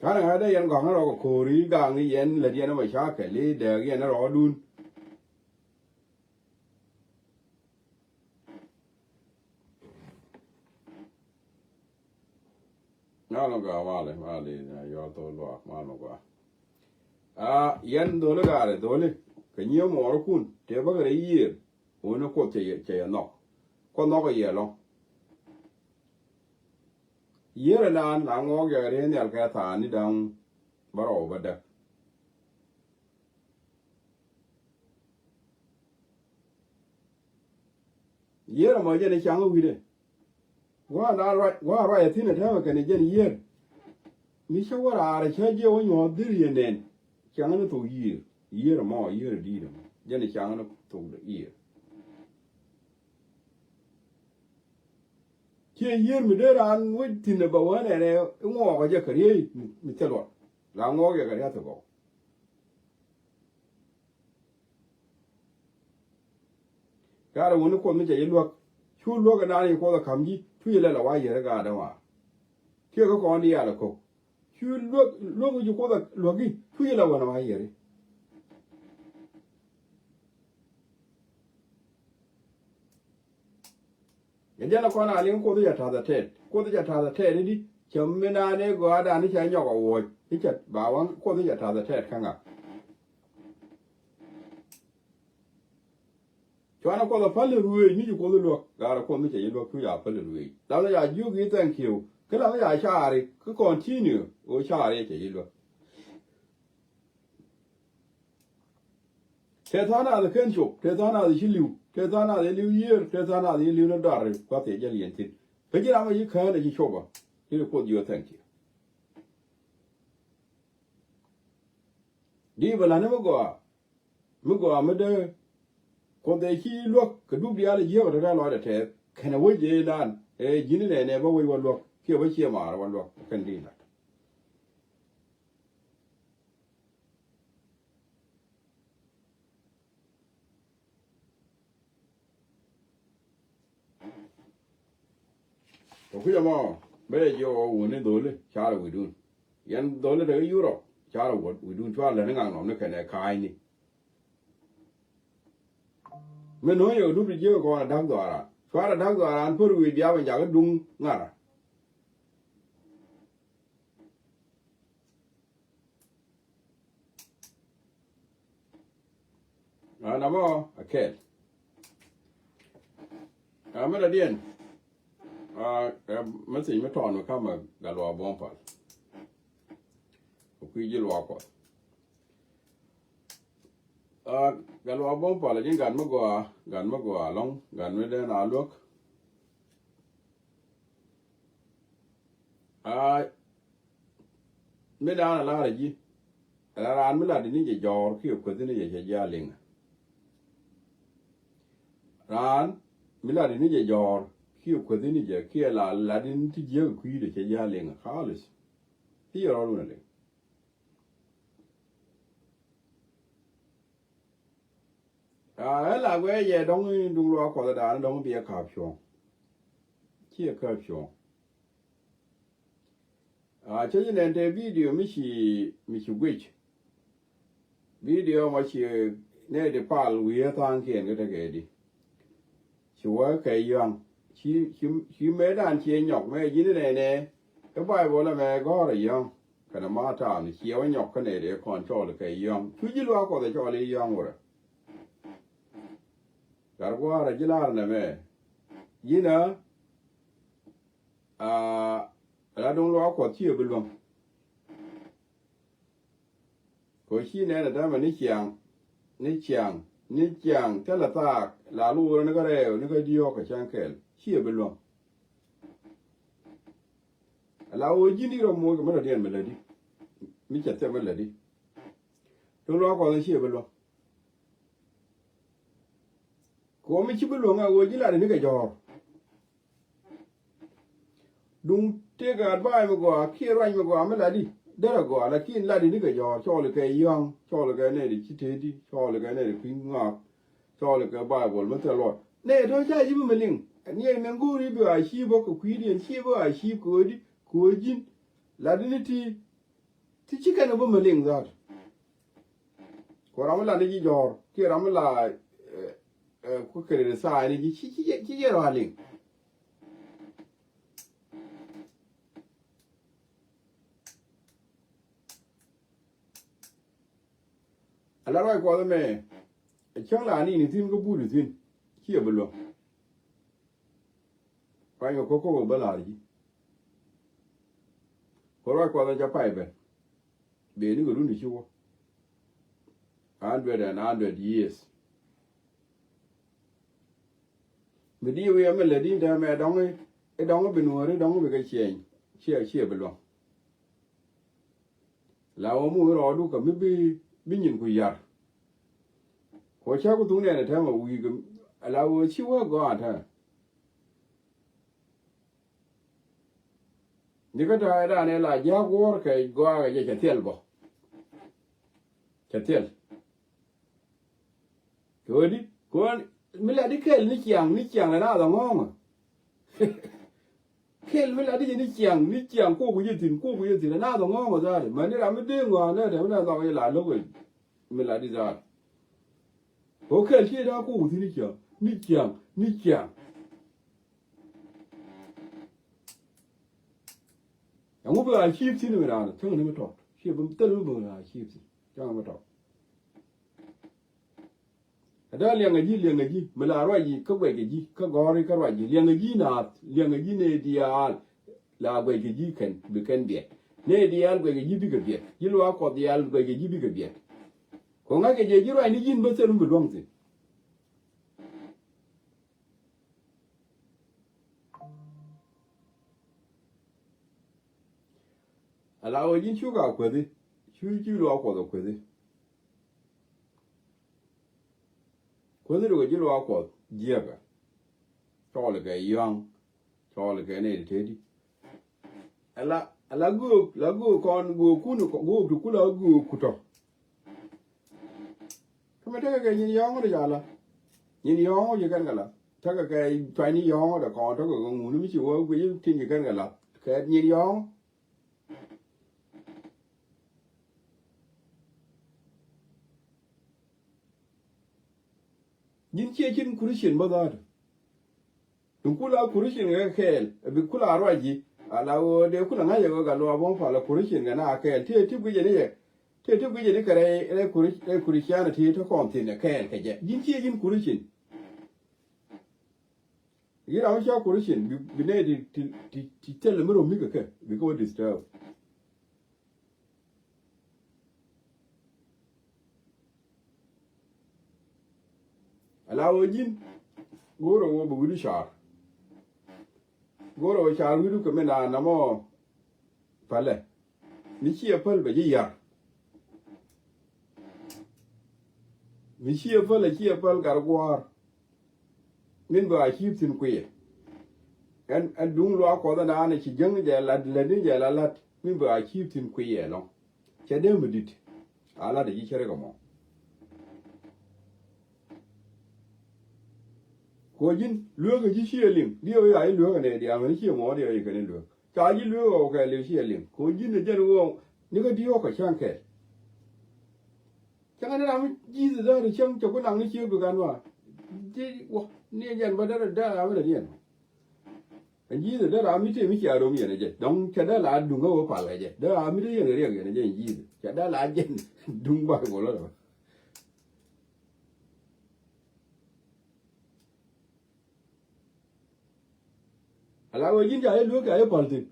Kanɛ ŋa̱ dee yɛn gɔ̱a̱ŋ rɔ kɛ ko̱ri gaŋ yɛn lät yɛn mɛ ca kɛ li dɛɛk yɛn rɔɔdun. Mal mi gɔaa, mal, mal, yɔal thok luaak, mal mi gɔaa. A yɛn dholi gaari dholi kɛ nyiee muɔɔrikun tëë bäkɛ rɛy yiëër. Wuni Kuoth cɛ yɛ, cɛ yɛ nhɔk. Kuoth nhɔk yɛ lɔ. Yiëër ɛnan la ŋɔɔk yɛ riey nhial kɛ thaani da̱ŋ bä rɔw bä däk. Yiëër ɛmɔ jɛn i̱ caŋ i̱ wi̱dɛ. Gua̱a̱r na ruac, gua̱a̱r ruac ɛ thi̱n ɛ täämɛ kɛnɛ jɛn yiëër. Mi cä wä raar ɛ cä jiɛ wä nyuɔ̱ɔ̱r dhil yɛ nɛn. Ciaŋ ni thok yiëër. Yiëër ɛmɔ, yiëër ɛ di̱i̱t ɛmɔ. Jɛn i̱ ciaŋ ni thok yiëër. Ciɛ yiëër mi dee raan wec thi̱n ɛ bɛ wä nɛnɛ i̱ ŋuɔɔk ɛ jɛ kɛ riey mi, mi thil luɔt. La ŋuɔɔk yɛ kɛ riath ɛ gɔw. Gaarɛ wuni Kuoth mi cɛ ji̱ luäk. Cu luäk ɛ naan yi Kuoth ɛ ka̱m ji̱ cu ji̱ lɛl ɛ wa yier ɛ gaatdä wa. Kiɛ kä kɔn diaal ɛ ko̱k. Cu luäk, luäk ji̱ Kuoth ɛ luäk i̱ cu ji̱ lɛl ɛ wa yier i̱. Kɛ jɛn ɛ kɔn a liŋ Kuoth i̱ cɛ ta̱th ɛ tɛt. Kuoth i̱ cɛ ta̱th ɛ tɛt i̱di cɛ mi naan i̱ gɔaadan i̱ cɛ nyɔk ɛ wuɔ̱c i̱ cɛ ba waŋ Kuoth i̱ cɛ ta̱th ɛ tɛt kä ŋa. Cuanɛ Kuoth ɛ päl i̱ ruëëc mi ci Kuoth i̱ luäk. Gaarɛ Kuoth mi cɛ ji̱ luäk cu ca päl i̱ ruëëc. Lamɛ ca jiök i̱ thank you. Kä lamɛ ca caari kä continue ɣöö caari cɛ ji̱ luäk. Tëë tha̱a̱ŋ nath ɛ ken cop, tëë tha̱a̱ŋ nath ɛ ci li̱w, tëë tha̱a̱ŋ nath ɛ li̱w yiëër, tëë tha̱a̱ŋ nath ɛ ci li̱w ni dɔaar kuath ɛ jäl yɛn thi̱n. Kä ji̱ ram ɛ ci kään ɛ ci cop ɔ. Ci Kuoth jiök thank you. Di bɛ la̱t ni mi gɔaa. Mi gɔaa mi dee Kuoth ɛ ci luäk kɛ dup diaal ɛ jiääk ɛ tɔ̱ tɛ̈th lɔcdɛ tɛth kɛnɛ wec ëë naan ɛ ji̱n inɛnɛ bä wec wä luäk kiɛ bä ciɛ maar wä luäk kɛn di la̱t. Kɛ kui̱c ɛmɔ bɛ jɛ jiök ɣöö wuni dholi carɛ wi̱dun. Yɛn dholi te kä Yurop carɛ wi̱dun cua lät ni ŋaknɔmni kɛnɛ ka̱a̱cni. Min no̱o̱ŋ yɛ kɛ dup ti jiäk kɔn a da̱k dhɔaaran. Cuarɛ da̱k dhɔaaran pär wi̱i̱ biap in jakä duŋ ŋa̱rä. Ɣän amɔ a kɛl. A mi dɔ̱diɛn. A message mi tɔɔn mi kamɛ Gatluak Buɔ̱m Pal. Kɛ kui̱ ji̱ luaak Kuɔth. Aa, gat luaak buɔ̱m palä ji̱n gat mi gɔaa, gat mi gɔaa ɛlɔ̱ŋ, gat mi dee naath luäk. Aa, mi daan a lar a ji̱, ɛ la raan mi lat ni jɛ jɔ̱ɔ̱r kiɛ kuäthi ni jɛ cɛ ji̱ a liŋ. Raan mi lat ni jɛ jɔ̱ɔ̱r kiɛ kuäthi ni jɛ kiɛ la lat ni ti jiäk kui̱dɛ cɛ ji̱ a liŋ kalis. Ti jɛ rɔɔd wun a liŋ. Aa, ɛ la guɛ yɛ dɔ̱ŋ in duŋ luaak Kuɔth ɛ da̱a̱n dɔ̱ŋ biɛ ka̱p cuɔ̱ɔ̱ŋ. Ciɛ ka̱p cuɔ̱ɔ̱ŋ. Aa, cä ji̱ nɛn te bidio mi ci, mi ci guic. Bidio mɔ ci nɛy ti pal wi̱i̱ tha̱a̱ŋkiɛn kä tekɛ di. Ci wä kɛ yɔ̱a̱ŋ. Ci, ci, ci mëëdan ciɛ nyɔk mɛ ji̱n nɛnɛ. Kä Baibol ɛmɛ gɔ̱rä yɔ̱a̱ŋ. Kɛnɛ ma ta̱a̱n ciɛ wä nyɔk kä nɛy ti kɔn cɔɔl kɛ yɔ̱a̱ŋ. Cu ji̱ luaak Kuɔth ɛ cɔɔl i̱ yɔ̱a̱ŋ wurɛ. Gat gua̱a̱rä ji̱ la̱r nɛmɛ. Ji̱n ɛ, aa, la duŋ luaak Kuɔth ciɛ bi luäŋ. Kɛ ɣöö ci nɛn ɛ täämɛ ni ciaŋ, ni ciaŋ, ni ciaŋ, thilɛ thaak, la luurä ni kä rɛɛw, ni kä diɔ̱ɔ̱k kɛ cäŋ kɛɛl, ciɛ bi luäŋ. Ala ɣöö ji̱n i̱ rɔ moc kɛ mi rɔ̱diɛn mi lätdi, mi cɛ thil mi lätdi. Duŋ luaak Kuɔth ciɛ bi luäŋ. Kɛ ɣöö mi ci bi luäŋ ɛ ɣöö ji̱ latdɛ ni kɛ jɔ̱ɔ̱r. Duŋ tëëkɛ advice mi gɔaa kiɛ ruac mi gɔaa mi latdi derɛ gɔaa, lakin latdi ni kɛ jɔ̱ɔ̱r, cɔɔl kɛ yɔ̱a̱ŋ, cɔɔl kɛ nɛy ti ci tëëdi, cɔɔl kɛ nɛy ti kui̱ ŋɔak, cɔɔl kɛ Baibol mi thil luɔt. Nɛy tɔ̱ ca ji̱ bi mi liŋ. Niɛy mɛn go̱o̱ri bi a ciip bä kɛ kui̱diɛn, ciip bä a ciip kɛ ɣöö di, kɛ ɣöö ji̱n latdi ni ti, ti ci kɛn ɛ bä mi liŋ dhaat. Kɛ ram mi lat ni ji̱ jɔ̱ɔ̱r kiɛ ram mi la, ɛ, ɛ, ku kɛ ri tha̱a̱ ni ji̱ ci, ci, ci jɛ rɔ a liŋ. Ala ruac Kuɔth ɛmɛ ɛ cäŋ la ni ni thi̱n kä but thi̱n ciɛ bi luäŋ. Kuany kɛ ko̱k ko̱k bä la̱r ji̱. Kɛ ruac Kuɔth ɛ ca pay ben. Beni kɛ run ti ci wä. Hundred and hundred years. Mi di wi̱i̱ ɛmɛ lät in täämɛ dɔ̱ŋ i̱, i̱ dɔ̱ŋ i̱ bi nuɔ̱ɔ̱ri dɔ̱ŋ i̱ bi kɛ ciɛny. Ciɛ, ciɛ bi luäŋ. La wä mu rɔɔdu kɛ mi bi, bi nyin ku yar. Kɛ cä ku thuk nɛn ɛ täämɛ wi̱i̱ kɛ, la wä ci wä gɔaa täämɛ. Ni kä ta̱a̱ dan ɛ la jiak wuɔ̱ɔ̱r kɛ gɔaa kɛ jɛ cɛ thil bä. Cɛ thil. Kɛ ɣöö di, kɛ ɣöö mi la di kɛl ni ciaŋ, ni ciaŋ la naath aŋɔ̱ɔ̱ŋä. Kɛl mi la di jɛ ni ciaŋ, ni ciaŋ kok wi̱cɛ thi̱n, kok wi̱cɛ thi̱n, la naath aŋɔ̱ɔ̱ŋä dhaat. Mäni ram mi dee ŋɔ̱a̱n nɛ tɛ mi la nhɔk jɛ la lo̱k wec. Mi la di dhaat. Kɛ ɣöö kɛl ci da̱a̱ kok wi̱cɛ thi̱n ni ciaŋ, ni ciaŋ, ni ciaŋ. Ɛŋu bi ɣaa ciip thi̱n mi raan cäŋ ni mi tɔt? Ciɛ bi thil mi bi ɣaa ciip thi̱n cäŋ ni mi tɔt. Ɛ dee liɛŋɛ ji̱, liɛŋɛ ji̱ mi la ruac ji̱ kä guɛckɛ ji̱ kä gɔ̱ri kä ruac ji̱, liɛŋɛ ji̱ naath, liɛŋɛ ji̱ nɛy diaal. La guɛckɛ ji̱ kɛn bi kɛn biɛt. Nɛy diaal guɛckɛ ji̱ bikɛ biɛt. Ji̱ luaak Kuɔth diaal guɛckɛ ji̱ bikɛ biɛt. Kɛ ŋa̱ckɛ jɛ ji̱ ruac ni ji̱n bä thil mi bi luäŋ thi̱n. Ala ɣöö ji̱n cuk a kuäthi, cu ji̱ luaak Kuɔth a kuäthi. Kuäthi ti kɛ ji̱ luaak Kuɔth jiäkä. Cɔɔl kɛ yɔ̱a̱ŋ, cɔɔl kɛ nɛy ti teti. Ala, ala göök, la göök kɔn, göök kun, göök ti kula göök kutɔ. Kä mi tekɛ kɛ nyin yɔ̱ɔ̱ŋ di ca la. Nyin yɔ̱ɔ̱ŋ ci kɛn kɛ la. Tekɛ kɛ cuany ni yɔ̱ɔ̱ŋ dɛ kɔn tekɛ kɛ ŋuni mi ci wä guic tin ci kɛn kɛ la. Kɛ nyin yɔ̱ɔ̱ŋ. Ji̱n ciɛ cin Christian bä dhaat. Bi kula Christian kɛ kɛɛl, bi kula ruac ji̱. Ala ɣöö dee kula ŋa̱c ɛ ɣöö gat luaak buɔ̱m pal ɛ Christian kɛ na kɛɛl. Tëë ti guic ɛ ni yɛ. Tëë ti guic ɛ ni kɛ rɛy, rɛy Chris-, rɛy Christianity ti kɔn thi̱n ɛ kɛɛl kɛ jɛ. Ji̱n ciɛ ji̱n Christian. Ji̱n ram mi ca Christian, bi, bi nɛy ti, ti, ti, ti thil mi röm mi kɛ kɛ, bi kɛ wä disturb. Ala wä ji̱n go̱o̱rä wä bɛ wi̱du ca̱r. Go̱o̱rä wä ca̱r wi̱du kɛ mi naan namɔ pälɛ. Mi ciɛ päl bɛ ji̱ yar. Mi ciɛ päl ɛ ciɛ päl gat gua̱a̱r. Min bɛ a ci̱i̱p thi̱n kuiyɛ. Ɛn, ɛn duŋ luaak Kuɔth ɛn daanɛ ci jäŋ jɛ lat, lätni jɛ la la̱t. Min bɛ a ci̱i̱p thi̱n kuiyɛ ɛlɔ̱ŋ. Cɛ dee mi di̱t. A la̱t ɛ ji̱ cärɛ kɛ mɔ. Kɛ ɣöö ji̱n lueek ɛ ji̱ ciɛ liŋ. Diɛw ya i̱ lueek ɛ nɛy diaal, mɛn ciɛ mɔ diɛw i̱ kɛn i̱ lueek. Ca ji̱ lueek ɛ ɣɔw kɛɛliw ciɛ liŋ. Kɛ ɣöö ji̱n ɛ jɛn ɣöö nikɛ diɔ̱ɔ̱k kɛ cäŋ kɛɛl. Cäŋ ni ram mi Jesus dee ri cäŋ cɛ ku naŋ ni ciek bi gan wa. Ji̱ wä ni jɛn bä dee dee ram mi dee riɛn. Ɛn Jesus dee ram mi tëë mi cia rom yɛn ɛ jɛ. Dɔ̱ŋ cɛ dee la duŋ kä wä pal kɛ jɛ. Dee ram mi dee yɛn riɛk yɛn ɛ jɛ ɛn Jesus. Cɛ dee la jɛn duŋ Baibol ɛ. Ala wee ji̱n ca jɛ lueek ca jɛ pal thi̱n.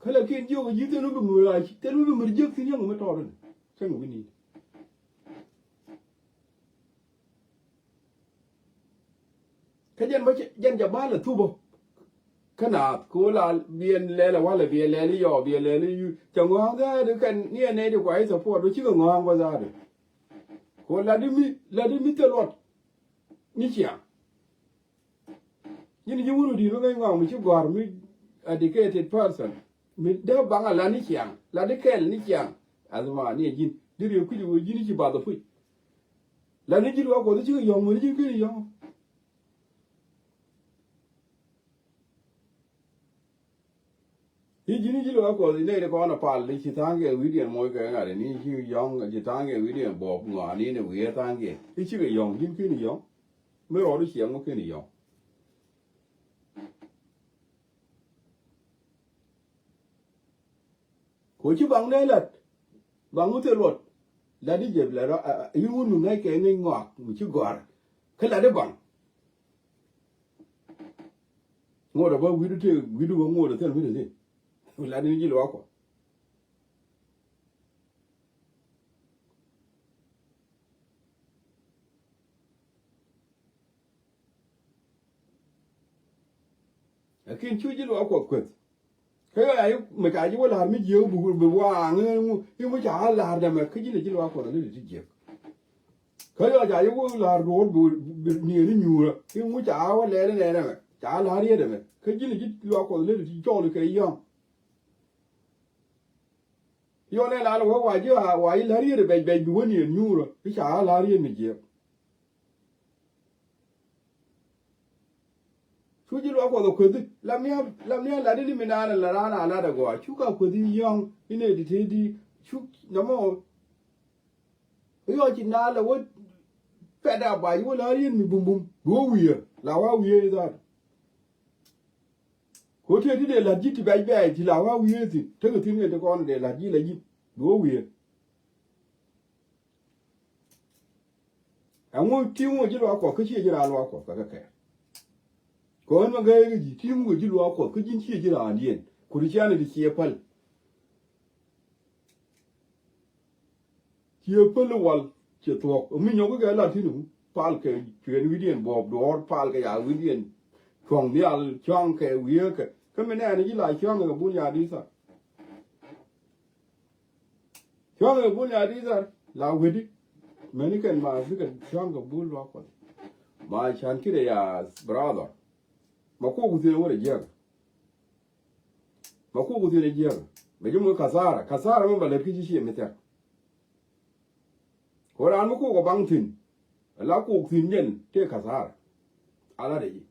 Kä lakin jiök ji̱ thil mi bi mur a, thil mi bi mur jiök thi̱n yäŋ mi tɔɔr in. Cäŋ bi ni̱n. Kä jɛn bä cɛ, jɛn jɛ bal ɛ thupä. Kä naath kɛ wä la biɛ lɛl ɛ walɛ biɛ lɛl i̱ yɔɔ biɛ lɛl i̱ yu cɛ ŋɔ̱a̱ŋ dhaadu kɛn ni ɛ nɛy di kua i̱ support wä cikɛ ŋɔ̱a̱ŋ bä dhaadu. Kɛ wä lat i̱ mi, lat i̱ mi thil luɔt ni ciaŋ. Nyin ji̱ wun wä di̱i̱t wä ŋäc ŋɔaŋ mi ci gɔ̱a̱r mi educated person mi dee baŋ a lat ni ciaŋ, lat i̱ kɛl ni ciaŋ. Athma ni ɛ ji̱n di riek kui̱c wä ji̱n i̱ ci bath ɛ puc. Lat ni ji̱ luaak Kuɔth i̱ cikɛ yɔ̱ŋ mën i̱ ji̱n keni yɔ̱ŋ. I̱ ji̱n i̱ ji̱ luaak Kuɔth i̱ nɛy ti kɔn a pal i̱ ci tha̱a̱ŋkiɛn wi̱cdiɛn moc kɛ ŋa̱t i̱ ni ci yɔ̱ŋ ci tha̱a̱ŋkiɛn wi̱cdiɛn buɔɔp ŋɔaani ni wi̱i̱ tha̱a̱ŋkiɛn i̱ cikɛ yɔ̱ŋ ji̱n keni yɔ̱ŋ. Mi rɔɔd i̱ ciɛŋ wä keni yɔ̱ŋ. Kɛ ɣöö ci baŋ dee lat baŋ wä thil luɔt. Lat i̱ jɛ lat rɔ a, a, a, yïn wun mi ŋäc kɛ ŋäc ŋɔak mi ci gɔ̱a̱r. Kä lat i̱ baŋ. Ŋot a bä wi̱du tëë wi̱du bä ŋot a thil mi te thi̱n. Lat i̱ ji̱ luaak Kuɔth. Lakin cu ji̱ luaak Kuɔth kueth. Kä yɔ ya i̱ mi ca ji̱ wä la̱r mi jiääk bi, bi waaŋ i̱ ŋu, i̱ ŋu ca la̱r dɛmɛ kä ji̱n a ji̱ luaak Kuɔth a lät ti jiääk. Kä yɔ ca ji̱ wä la̱r duɔ̱ɔ̱r bi, bi niɛɛni nyuurä i̱ ŋu ca wä lɛɛr inɛ dɛmɛ ca la̱r yɛ dɛmɛ kä ji̱n a ji̱ luaak Kuɔth a lät ti cɔɔl kɛ yɔ̱ŋ. Yɔ nɛ la̱r wä wa ji̱ wa ji̱ la̱r yɛ dɛ bɛc bɛc bi wä niɛɛn nyuurä i̱ ca la̱r yɛ mi jiääk. Cu ji̱ luaak Kuɔth ɛ kuethi. Lam nia, lam nia lat ini mi naan la raan a lat ɛ gɔaa. Cu ka kuethi yɔ̱ŋ inɛ di te di. Cu nɔmɔ. Yɔ ci naan la wä pɛt a bac wä la rien mi bum bum. Bi wä wiee. La wa wiee i̱ dhaat. Ko te ti dee lat ji̱ ti bɛc bɛc ti la wa wiee thi̱n. Tekɛ thi̱n kɛ ti kɔn dee lat ji̱ la ji̱. Bi wä wiee. Ɛŋu ti̱i̱ŋ wä ji̱ luaak Kuɔth kä ciɛ ji̱ raan luaak Kuɔth kä kɛ kɛɛr. Kɛ ɣän ma gäi kä ji̱ ti̱i̱ŋ wä ji̱ luaak Kuɔth kä ji̱n ciɛ ji̱ raandiɛn. Ku ti cianɛ ti ciɛ päl. Ciɛ päl i̱ wal ciɛ thuɔ̱k. Mi nyɔk kɛ lat ti̱n i̱ pal kɛ cuɛn wi̱diɛn buɔɔp duɔ̱ɔ̱r pal kɛ ya wi̱diɛn. Cuɔ̱ŋ nhial cua̱ŋ kɛ wiee kɛ. Kä mi nɛɛni ji̱ la cua̱ŋ kɛ bun ya di̱tha. Cua̱ŋ kɛ bul ya di̱t dhar la weti. Meni kɛn ma bikɛ cua̱ŋ kɛ bul luaak Kuɔth. Ma can kidɛ ya brother. Ma kuk ku thi̱n wä rɛ jiäk. Ma kuk ku thi̱n jiäk. Mɛ ji̱ muk kathara. Kathara mɛ ba lät ki ji̱ ciɛ mi thiak. Ko raan mi kuk ɔ baŋ thi̱n. La kuk thi̱n jɛn tëë kathara. Ala dee ji̱.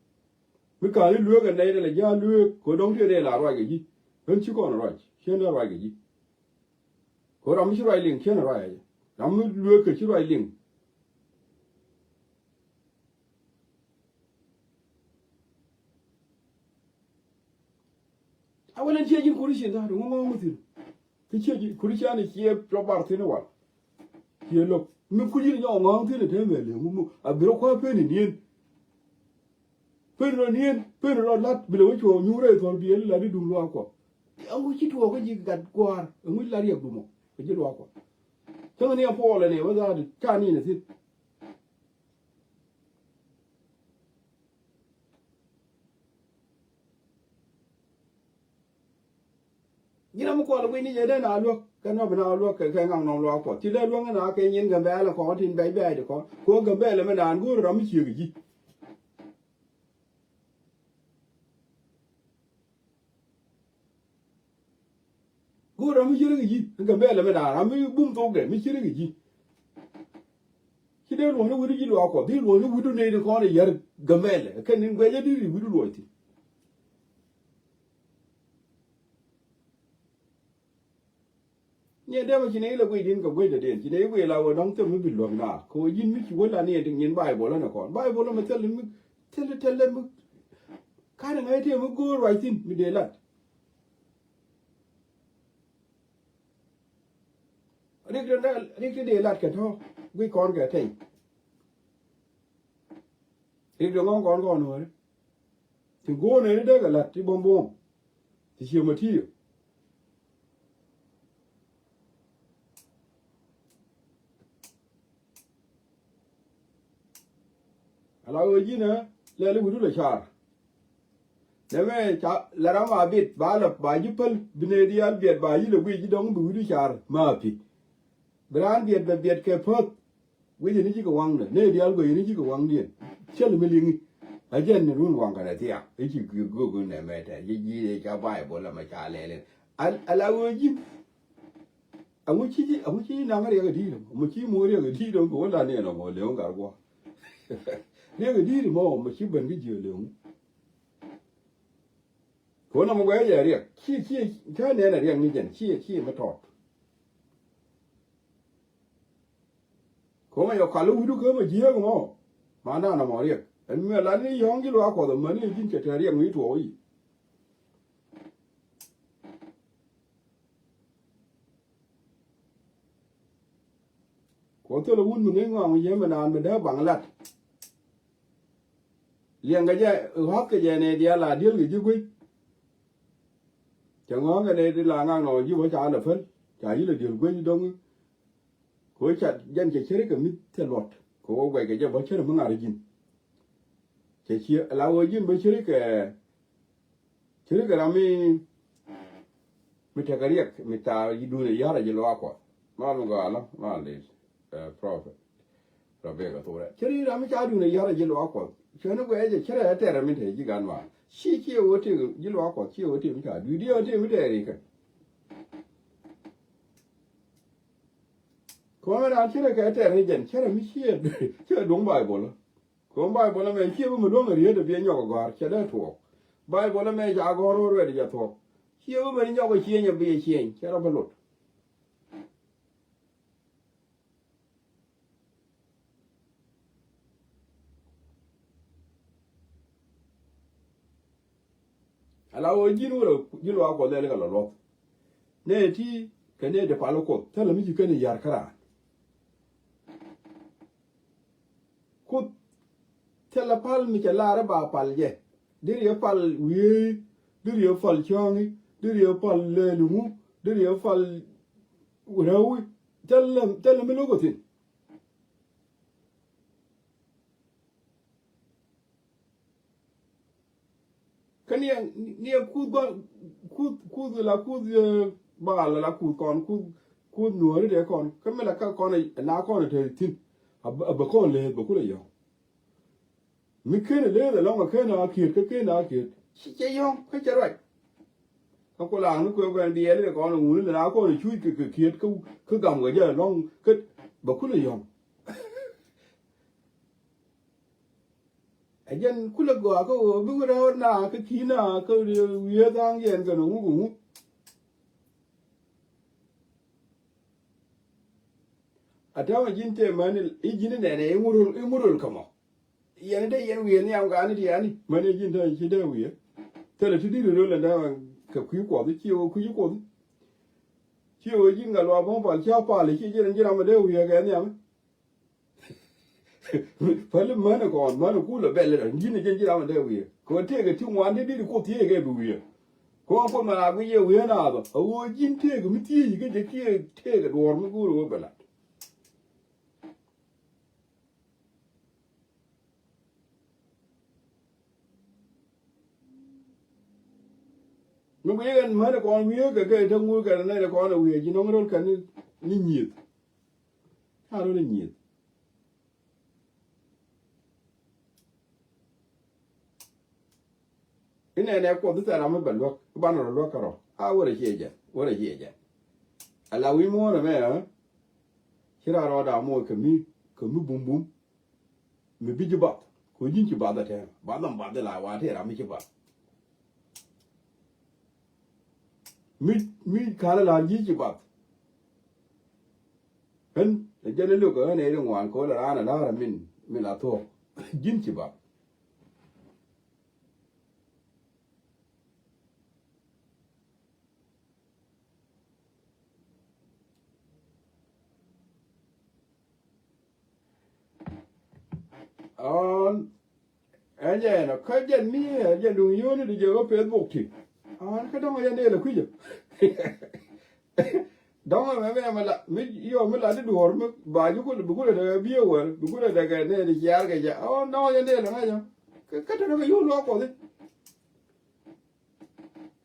Mi ka̱n i̱ lueek ɛ nɛy dee la ji̱ a lueek ko dɔ̱ŋ tëë dee la ruac kɛ ji̱. Ɣän ci kɔn ruac ciɛn dee ruac kɛ ji̱. Ko ram mi ci ruac liŋ ciɛn ruac a jɛ. Ram mi lueek kɛ ci ruac liŋ. A wälɛn ciɛ ji̱n Christian dha̱a̱t ŋuŋ ŋuŋ thi̱n. Kä ciɛ ji̱ Christian ciɛ rɔ bar thi̱n wal. Ciɛ lo̱k mi kuc in nyɔk ŋɔ̱ɔ̱ŋ thi̱n ɛ te mɛl ɛ ŋumu a bi rɔ kua̱r pen in yen. Pen rɔ ni̱en pen rɔ la̱t bi lɛ wä cuɔ̱ɔ̱ŋ nyuur rɛy thuɔ̱l biɛl la̱t i̱ duŋ luaak Kuɔth. Ɛŋu ci tuɔɔk kä ji̱ gat gua̱a̱r ɛŋu ci la̱t riɛk dumɔ kä ji̱ luaak Kuɔth. Täŋ ni a puɔl ni wä dhaat ca ni ni thi̱n. Ji̱n ram mi kuɔl wi̱i̱ ni jɛ dee na luäk kɛ nɔm bi na luäk kɛ kɛ ŋaŋ nɔm luaak Kuɔth ci dee luäk ni na kɛ nyin Gambɛla kɔn tin bɛc bɛc di kɔn kɛ wä Gambɛla mi naan go̱o̱r ram mi ciek ji̱. Go̱o̱r ram mi ci rik ji̱ Gambɛla mi da̱a̱n ram mi bum thokdɛ mi ci rik ji̱. Ci dee luɔ̱c ni wi̱du ji̱ luaak Kuɔth dee luɔ̱c ni wi̱du nɛy ti kɔn i̱ yär Gambɛla kɛn in guɛcä dee ri wi̱du luɔ̱c thi̱n. Niɛ dee mɛ ci nɛy lɛ guic din kɛ guic dee diɛn ci nɛy guic la wä dɔ̱ŋ thil mi bi luäk na kɛ wä ji̱n mi ci wä la niɛ ti nyin Baibol ɛn ɛ kɔn Baibol ɛmɛ thil mi thil thil mi. Ka̱n ɛ ŋäc tëë mi go̱o̱r ruac thi̱n mi dee lat. Rik ti dee lat kɛ tɔ̱ guic kɔn kɛ tɛy. Rik ti ŋɔ̱ŋ kɔn kɔn nuɔ̱ɔ̱ri. Ti go̱o̱r nɛni dee kɛ lat ti buɔ̱m buɔ̱m. Ti cie material. Ala ɣöö ji̱n ɛ lɛl i̱ wi̱du lɛ car. Nɛmɛ ca lɛ ram a biɛt ba lɛ ba ji̱ päl bi nɛy diaal biɛt ba yi̱ lɛ guic ji̱ dɔ̱ŋ bi wi̱du car ma pi̱. Bi raan biɛt bɛ biɛt kɛ päth. Guic ni ji̱ kɛ waŋdɛ nɛy diaal guic ni ji̱ kɛ waŋdiɛn. Cäl mi liŋi a jɛn ni run waŋ kɛnɛ thiaak i̱ ci guic go̱o̱k nɛmɛ tɛr ji̱ ji̱ ca Baibol ɛmɛ ca lɛl in. Ala ɣöö ji̱n Aŋu ci ji̱ aŋu ci ji̱ naŋ riɛk a di̱i̱t ɛmɔ ci mo̱o̱r riɛk a di̱i̱t ɛmɔ kɛ wä la niɛn ɛmɔ lew ŋa̱r guɔ. Riɛk a di̱i̱t ɛmɔ mɛ ci ben kä jiö lew ŋu. Kɛ wä nɔmɔ guɛ jɛ riɛk ci ci kä nɛn a riɛk ni jɛn ci ci mɛ tɔɔt. Kɛ wä mɛ yɔ kal wi̱du kä mɛ jiääk ɛmɔ. Ma na nɔmɔ riɛk ɛn mi a la ni yɔ̱ŋ ji̱ luaak Kuɔth ɛmɛ ni ji̱n cɛ tɛ̈r riɛk mi tuɔɔk i̱. Kuɔth thilɛ wut mi ŋäc ŋɔaŋ yɛ mi naan mi dee baŋ lat. Liɛŋkɛ jɛ ɣɔ̱thkɛ jɛ nɛy diaal a diël kɛ ji̱ guic. Cɛ ŋɔ̱ɔ̱ŋkɛ nɛy ti la ŋaŋ nɔmɔ ji̱ wä ca lɛ päl ca yi̱ lɛ diël guic dɔ̱ŋ. Kɛ ɣöö ca jɛn cɛ cärikɛ mi thil luɔt kɛ ɣöö guɛckɛ jɛ bä cärä mi ŋa̱r ji̱n. Cɛ cië la ɣöö ji̱n bä cärikɛ Ci ri kɛ ram mi mi tekɛ riɛk mi ta dun ɛ ya̱r a ji̱ luaak Kuɔth. Ma mi gɔaa lɔ ma li̱t, eh, prophet Rebecca Thurɛ. Ci ri ram mi ca dun ɛ ya̱r a ji̱ luaak Kuɔth. Cɛ ni guɛc jɛ ci rɛ tɛrɛ mi te ji̱ gan ma. Ci ci ɛ wä tëk ji̱ luaak Kuɔth ci ɛ wä tëk mi ca dun diɛ wä tëk mi tɛɛr ikɛ. Kɔn mi raan ci rɛ kɛ tɛrɛ ni jɛn ci rɛ mi ci ɛ duŋ Baibol. Kɔn Baibol ɛmɛ ciɛ bi mi luäŋ riet a biɛ nyɔk a gɔ̱a̱r cɛ dee tuɔɔk. Baibol ɛmɛ ca gɔ̱r wä ruɛt jɛ thuɔ̱k. Ciɛ bi mi nyɔk a cieny a biɛ cieny cɛ rɔ bi lot. Ala ɣöö ji̱n wurɛ ji̱ luaak Kuɔth lɛl kɛ lɔ luɔth. Nɛ ti kɛ nɛ ti pal Kuɔth thilɛ mi ci kɛn i̱ ya̱r käraan. Kuoth thilɛ pal mi cɛ lar i̱ ba pal jɛ. Deri ɛ pal wiee, deri ɛ pal cɔ̱ɔ̱ŋi, deri ɛ pal lɛɛliŋu, deri ɛ pal rɛwi. Thilɛ, thilɛ mi lo̱k ɛ thi̱n. Kä niɛ, niɛ kuth gɔl, kuth, kuth la kuth, eh, bal la kuth kɔn, kuth, kuth nuɔri de kɔn. Kä mi la ka kɔn, eh, na kɔn te thin. A bɛ kɔn le, bɛ kula yɔ. Mi ken le, la lɔŋ ken a kiet, kä ken a kiet. Ci cɛ yɔ, kä cɛ ruac. Kä kula ni kue kue diɛli de kɔn, ŋuni la na kɔn cuc ke, ke kiet, kä, kä gam kɛ jɛ lɔŋ, kä bɛ kula yɔ. Ɛ jɛn kulɛ gɔaa kä ɣöö bikɛ rɛw na kä ki̱n na kä wiee tha̱a̱ŋ yɛn kɛ nɔ ŋuk ŋuk. A täämɛ ji̱n tëë mäni i̱ ji̱n inɛnɛ i̱ ŋurul, i̱ ŋurul kä mɔ. Yɛn dee yɛn wiee nhiam gaani ti yani mäni ji̱n täämɛ ci dee wiee. Thilɛ ti di̱t röl ɛn täämɛ kɛ kui̱ kuɔth i̱ ci ɣöö kui̱ kuɔth i̱. Ci ɣöö ji̱n kɛ luaak bäŋ pal ci a pal i̱ ci ji̱n ji̱n ram ɛ dee wiee kɛ nhiam i̱. Päli mänɛ kɔn mänɛ kulɛ bɛl ɛ ji̱n ɛ jɛn ji̱ ram ɛ dee wiee kɛ ɣöö tëëkɛ ti ŋuan ti di̱t kuoth thiec kɛ bi wiee. Kɛ ɣöö kuoth mɛ raa guic yɛ wiee naath ɔ ɣöö ji̱n tëëkɛ mi thiec kä jɛ kiɛ tëëkɛ duɔ̱ɔ̱r mi go̱o̱r ɣöö bɛ lat. Wi̱i̱ ɛn män kɔn wi̱i̱ kɛ kɛ te ŋuur kɛ nɛy kɔn wi̱i̱ ji̱ nɔŋ rol kɛ ni nyieth. Ca rol nyieth. Inɛ nɛ Kuɔth i̱ thɛr ram mi bɛ luäk i̱ banɛ rɔ luäk kärɔ. A wärɛ ciɛ jɛ, wärɛ ciɛ jɛ. Ala wi̱i̱ muɔ̱ɔ̱n ɛmɛ ɛ ci ran rɔɔda muɔc kɛ mi, kɛ mi bum bum. Mi bi ji̱ bath kɛ ji̱n ci bath ɛ tɛm bath ɛm bath ila wa tëë ram mi ci bath. Mi, mi ka̱n ila ji̱ ci bath. Ɣän ɛ jɛn iluk ɣän ɛ ri ŋuan kɛ ɣöö la raan ɛ la̱r ɛ min, min la thuɔ̱k ji̱n ci bath. Ɔn ɛn jɛ ɛn kä jɛn ni ɛ jɛn duŋ yio̱o̱ni di jɛ kä Facebook ti. Ɔn kä dɔ̱ŋ ɛ jɛ ni ɛ lɛ kui̱cä. Dɔ̱ŋ ɛmɛ mi ɛmɛ la mi yɔ mi la ni duɔ̱ɔ̱r mi ba ji̱ kulɛ bi kulɛ tekɛ biɛ wär bi kulɛ tekɛ nɛ ni ciaar kɛ jɛ. Ɔn dɔ̱ŋ ɛ jɛ ni ɛ lɛ ŋa̱cä. Kä tekɛ yio̱o̱ luaak Kuɔth i̱.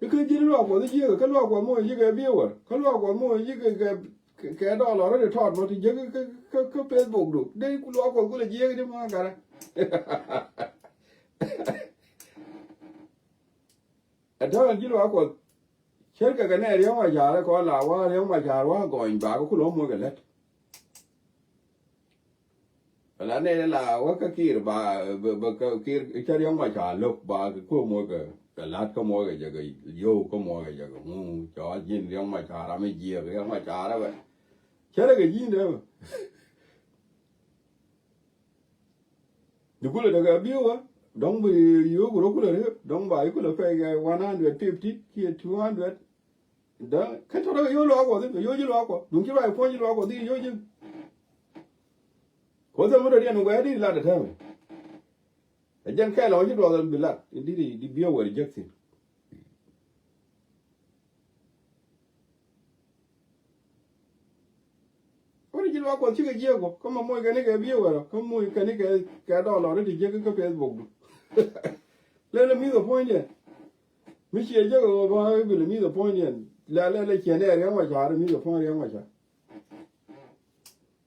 I̱ kä ji̱n luaak Kuɔth i̱ jiäkä kä luaak Kuɔth moc ji̱ kɛ bi̱i̱ wär kä luaak Kuɔth moc ji̱ kɛ kɛ kɛ dɔɔl lɔr i̱ tɔɔt mɔ ti jiäkä kä kä kä Facebook du dee luaak Kuɔth kulɛ jiäkä di ma garɛ. Ɛ täämɛ ji̱ luaak Kuɔth. Cärkɛ kɛ nɛ Riɛk Macar kɔn la wa Riɛk Macar wa gɔny bakä kulɛ wä moc kɛ lät. Ala nɛ la wä kä Kiir ba bä kä Kiir cä Riɛk Macar lo̱k ba kɛ kuɛ moc kɛ kɛ la̱t kä moc kɛ jɛ kɛ yio̱w kä moc kɛ jɛ kɛ ŋu cɔ ji̱n Riɛk Macar ram mi jiɛk Riɛk Macar ɛ wɛ. Cärɛ kɛ ji̱n dee wä. Di kulɛ dee kɛ bi̱i̱ wä dɔ̱ŋ bi yio̱w ku rɔ kulɛ rep dɔ̱ŋ ba yi kulɛ pɛy kɛ one hundred fifty kiɛ two hundred. Dä kä tɔrɔ kɛ yio̱w luaak Kuɔth i̱ kɛ yio̱w ji̱ luaak Kuɔth duŋ ci ruac puɔ̱ny ji̱ luaak Kuɔth i̱ yio̱w ji̱. Kuɔth ɛmɔ dɔ̱diɛn wɛ di lat ɛ täämɛ. Ɛ jɛn kɛɛl ɛ wä ji̱ duɔth ɛn bi lat in di di biɛ wɛr jek thi̱n. Wä di ji̱ luaak Kuɔth cikɛ jiɛk wä kä ma moc kɛn ikɛ biɛ wɛr kä moc kɛn ikɛ kɛ dɔɔl lɔr in ti jiɛk kä Facebook du. Lɛl ɛ mi̱th ɛ puɔ̱nydiɛn. Mi ciɛ jek ɛ ɣöö ba i̱ bi lɛ mi̱th ɛ puɔ̱nydiɛn. Lɛl lɛl ɛ ciɛ nɛ Riɛk Macar mi̱th ɛ puɔ̱ny Riɛk Macar.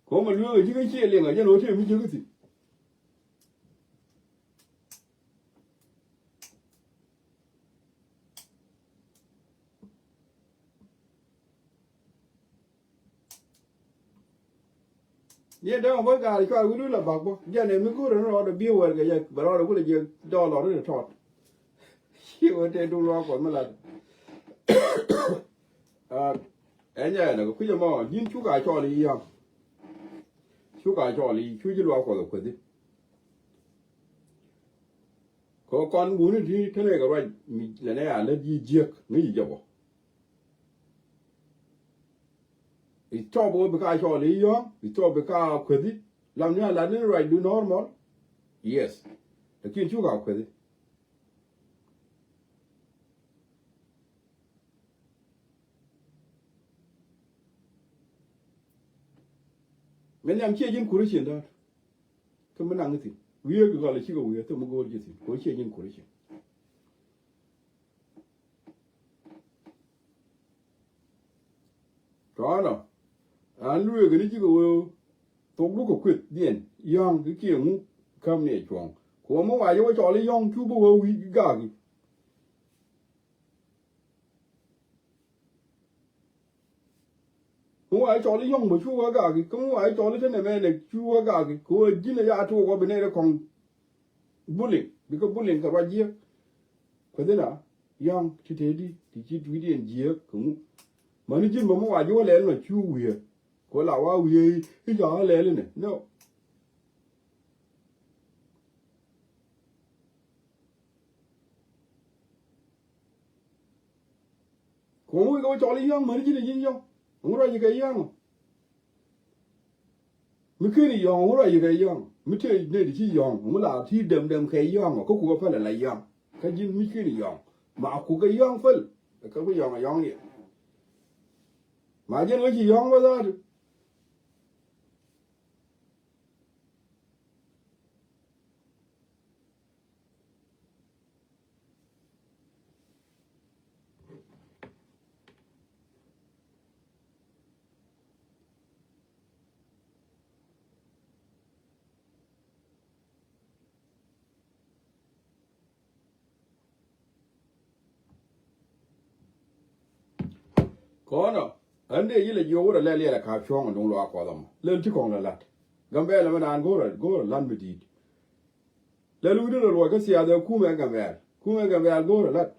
Kɛ ɣöö ma lueek ɛ ji̱ kä ciɛ liŋ ɛ jɛn ɣöö tëë mi jiäk i̱ thi̱n. Yɛn dee ɣän bä gaar cuar wi̱n wi̱n la bak bä jɛn ɛ mi go̱o̱rɛ ni rɔɔdɛ bi̱i̱ wɛr kɛ yɛ bɛ rɔɔdɛ kulɛ jiɛ dɔɔl lɔr ni tɔɔt. Ci wä tëë duŋ luaak Kuɔth mi lat. Ɛn jɛ ɛn ɛ kɛ kui̱c ɛmɔ ji̱n cuk a cɔɔl i̱ yäŋ. Cuk a cɔɔl i̱ cu ji̱ luaak Kuɔth ɛ kueth i̱. Kɛ kɔn wuni ti te nɛ kɛ ruac mi lɛ nɛ a lät yi jiäk ŋäc yi jɛ bɔ. I̱ tɔp wä bi ka cɔɔl i̱ yɔ̱ɔ̱ŋ i̱ tɔp bi ka kuethi. Lam ni a lat ni ruac du normal. Yes. Lakin cuk a kuethi. Min nhiam ciɛ ji̱n kuri cin da̱a̱t. Kä mi naŋ i̱ thi̱n wiee kɛ gɔl i̱ cikɛ wiee thim mi go̱o̱r ji̱ thi̱n kɛ wä ciɛ ji̱n kuri cin. Tɔɔnɔ an lueek ni cikɛ wee thok dukɛ kueth diɛn yɔ̱ŋ ki kiɛ ŋu käm ni ɛ cuɔ̱ŋ. Kuɔm mi wac wä cɔl i̱ yɔ̱ŋ cu bi wee wi̱i̱ gak i̱. Mi wac cɔl i̱ yɔ̱ŋ bä cu wee gak i̱ kä mi wac cɔl i̱ te nɛmɛ nɛ cu wee gak i̱ kɛ wee ji̱n ɛ ya tuɔɔk wä bi nɛy rɛ kɔŋ. Bullying bikɛ bullying kɛ ruac jiäk. Kuethina yɔ̱ŋ ti tëëdi ti ci wi̱cdiɛn jiääk kɛ ŋu. Mäni ji̱n bä mi wa ji̱ wä lɛl nɔ cu wiee. Kɛ wä la wa wiee i̱ ca wä lɛl inɛ no. Kɛ wä wi̱i̱ kɛ wä cɔl i̱ yɔ̱ŋ mäni ji̱n i̱ ji̱n yɔ̱ŋ. Ŋu ruac i̱ kɛ yɔ̱ŋ. Mi ken i̱ yɔ̱ŋ ŋu ruac i̱ kɛ yɔ̱ŋ mi tëë nɛy ti ci yɔ̱ŋ ŋu la ti dɛm dɛm kɛ yɔ̱ŋ kä kukɛ päl ala yɔ̱ŋ. Kä ji̱n mi ken i̱ yɔ̱ŋ ma kukɛ yɔ̱ŋ päl. Kä ku yɔ̱ŋ a yɔ̱ŋ yɛ ma jɛn wä ci yɔ̱ŋ wä dhaatu. Kɔnɔ, ɣän dee ji̱ lɛ jiök wurɛ lɛl yɛlɛ ka̱p cuɔ̱ŋ in duŋ luaak Kuɔth ɛmɔ. Lɛl ti kɔ̱ŋ lɛ la̱t. Gambɛl ɛmɛ naan go̱o̱rɛ, go̱o̱rɛ la̱t mi di̱i̱t. Lɛl wi̱cdɛ lɛ luɔc kä siath ɛ kumɛ Gambɛl. Kumɛ Gambɛl go̱o̱rɛ la̱t.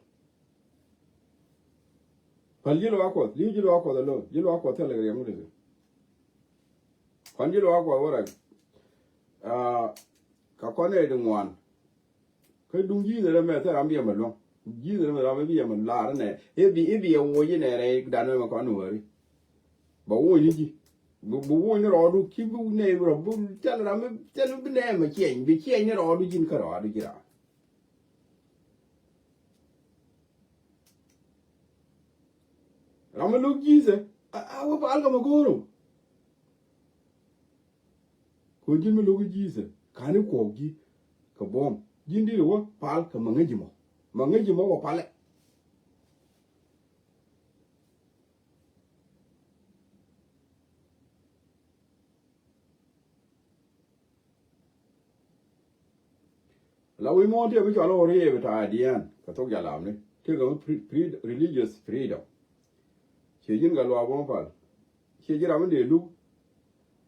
Päl ji̱ luaak Kuɔth, li̱w ji̱ luaak Kuɔth ɛlɔ̱ŋ. Ji̱ luaak Kuɔth thilɛ riɛm wi̱cdɛ. Kuan ji̱ luaak Kuɔth wä rɛk. Aa, ka kɔn nɛy ti ŋuan. Kä duŋ ji̱ nɛ rɛ mɛ thil ram bi yɛ mɛ luäŋ. Ji̱ nɛ rɛ mɛ ram bi yɛ mɛ lar nɛ. I̱ bi, i̱ bi yɛ woc inɛ rɛy dan mɛ kɔn ni wäri. Bɛ woc ni ji̱. Bi, bi woc ni rɔɔdu, ci bi nɛy rɔ, bi thil ram bi, thil bi nɛy mɛ ciɛny. Bi ciɛny ni rɔɔdu ji̱n kä rɔɔdu ji̱ ram. Ram mi lo̱k Jesus, a, a wä pal kɛ mɛ go̱o̱r ɔ. Kɛ ji̱n mi lo̱k Jesus, ka̱n i̱ kuɔk ji̱ kɛ buɔ̱m. Ji̱n di̱t i̱ wä pal kɛ mɛ ŋäc ji̱ mɔ. Mɛ ŋäc ji̱ mɔ wä palɛ. La wi̱i̱ muɔ̱ɔ̱n tëë mi cɔal ɣöö riɛɛp ita̱a̱ diɛɛn kɛ thok jalamni tëë kɛ mi pre-, pre-, religious freedom. Ciɛ ji̱n kɛ luaak buɔ̱m pal. Ciɛ ji̱ ram mi dee luk.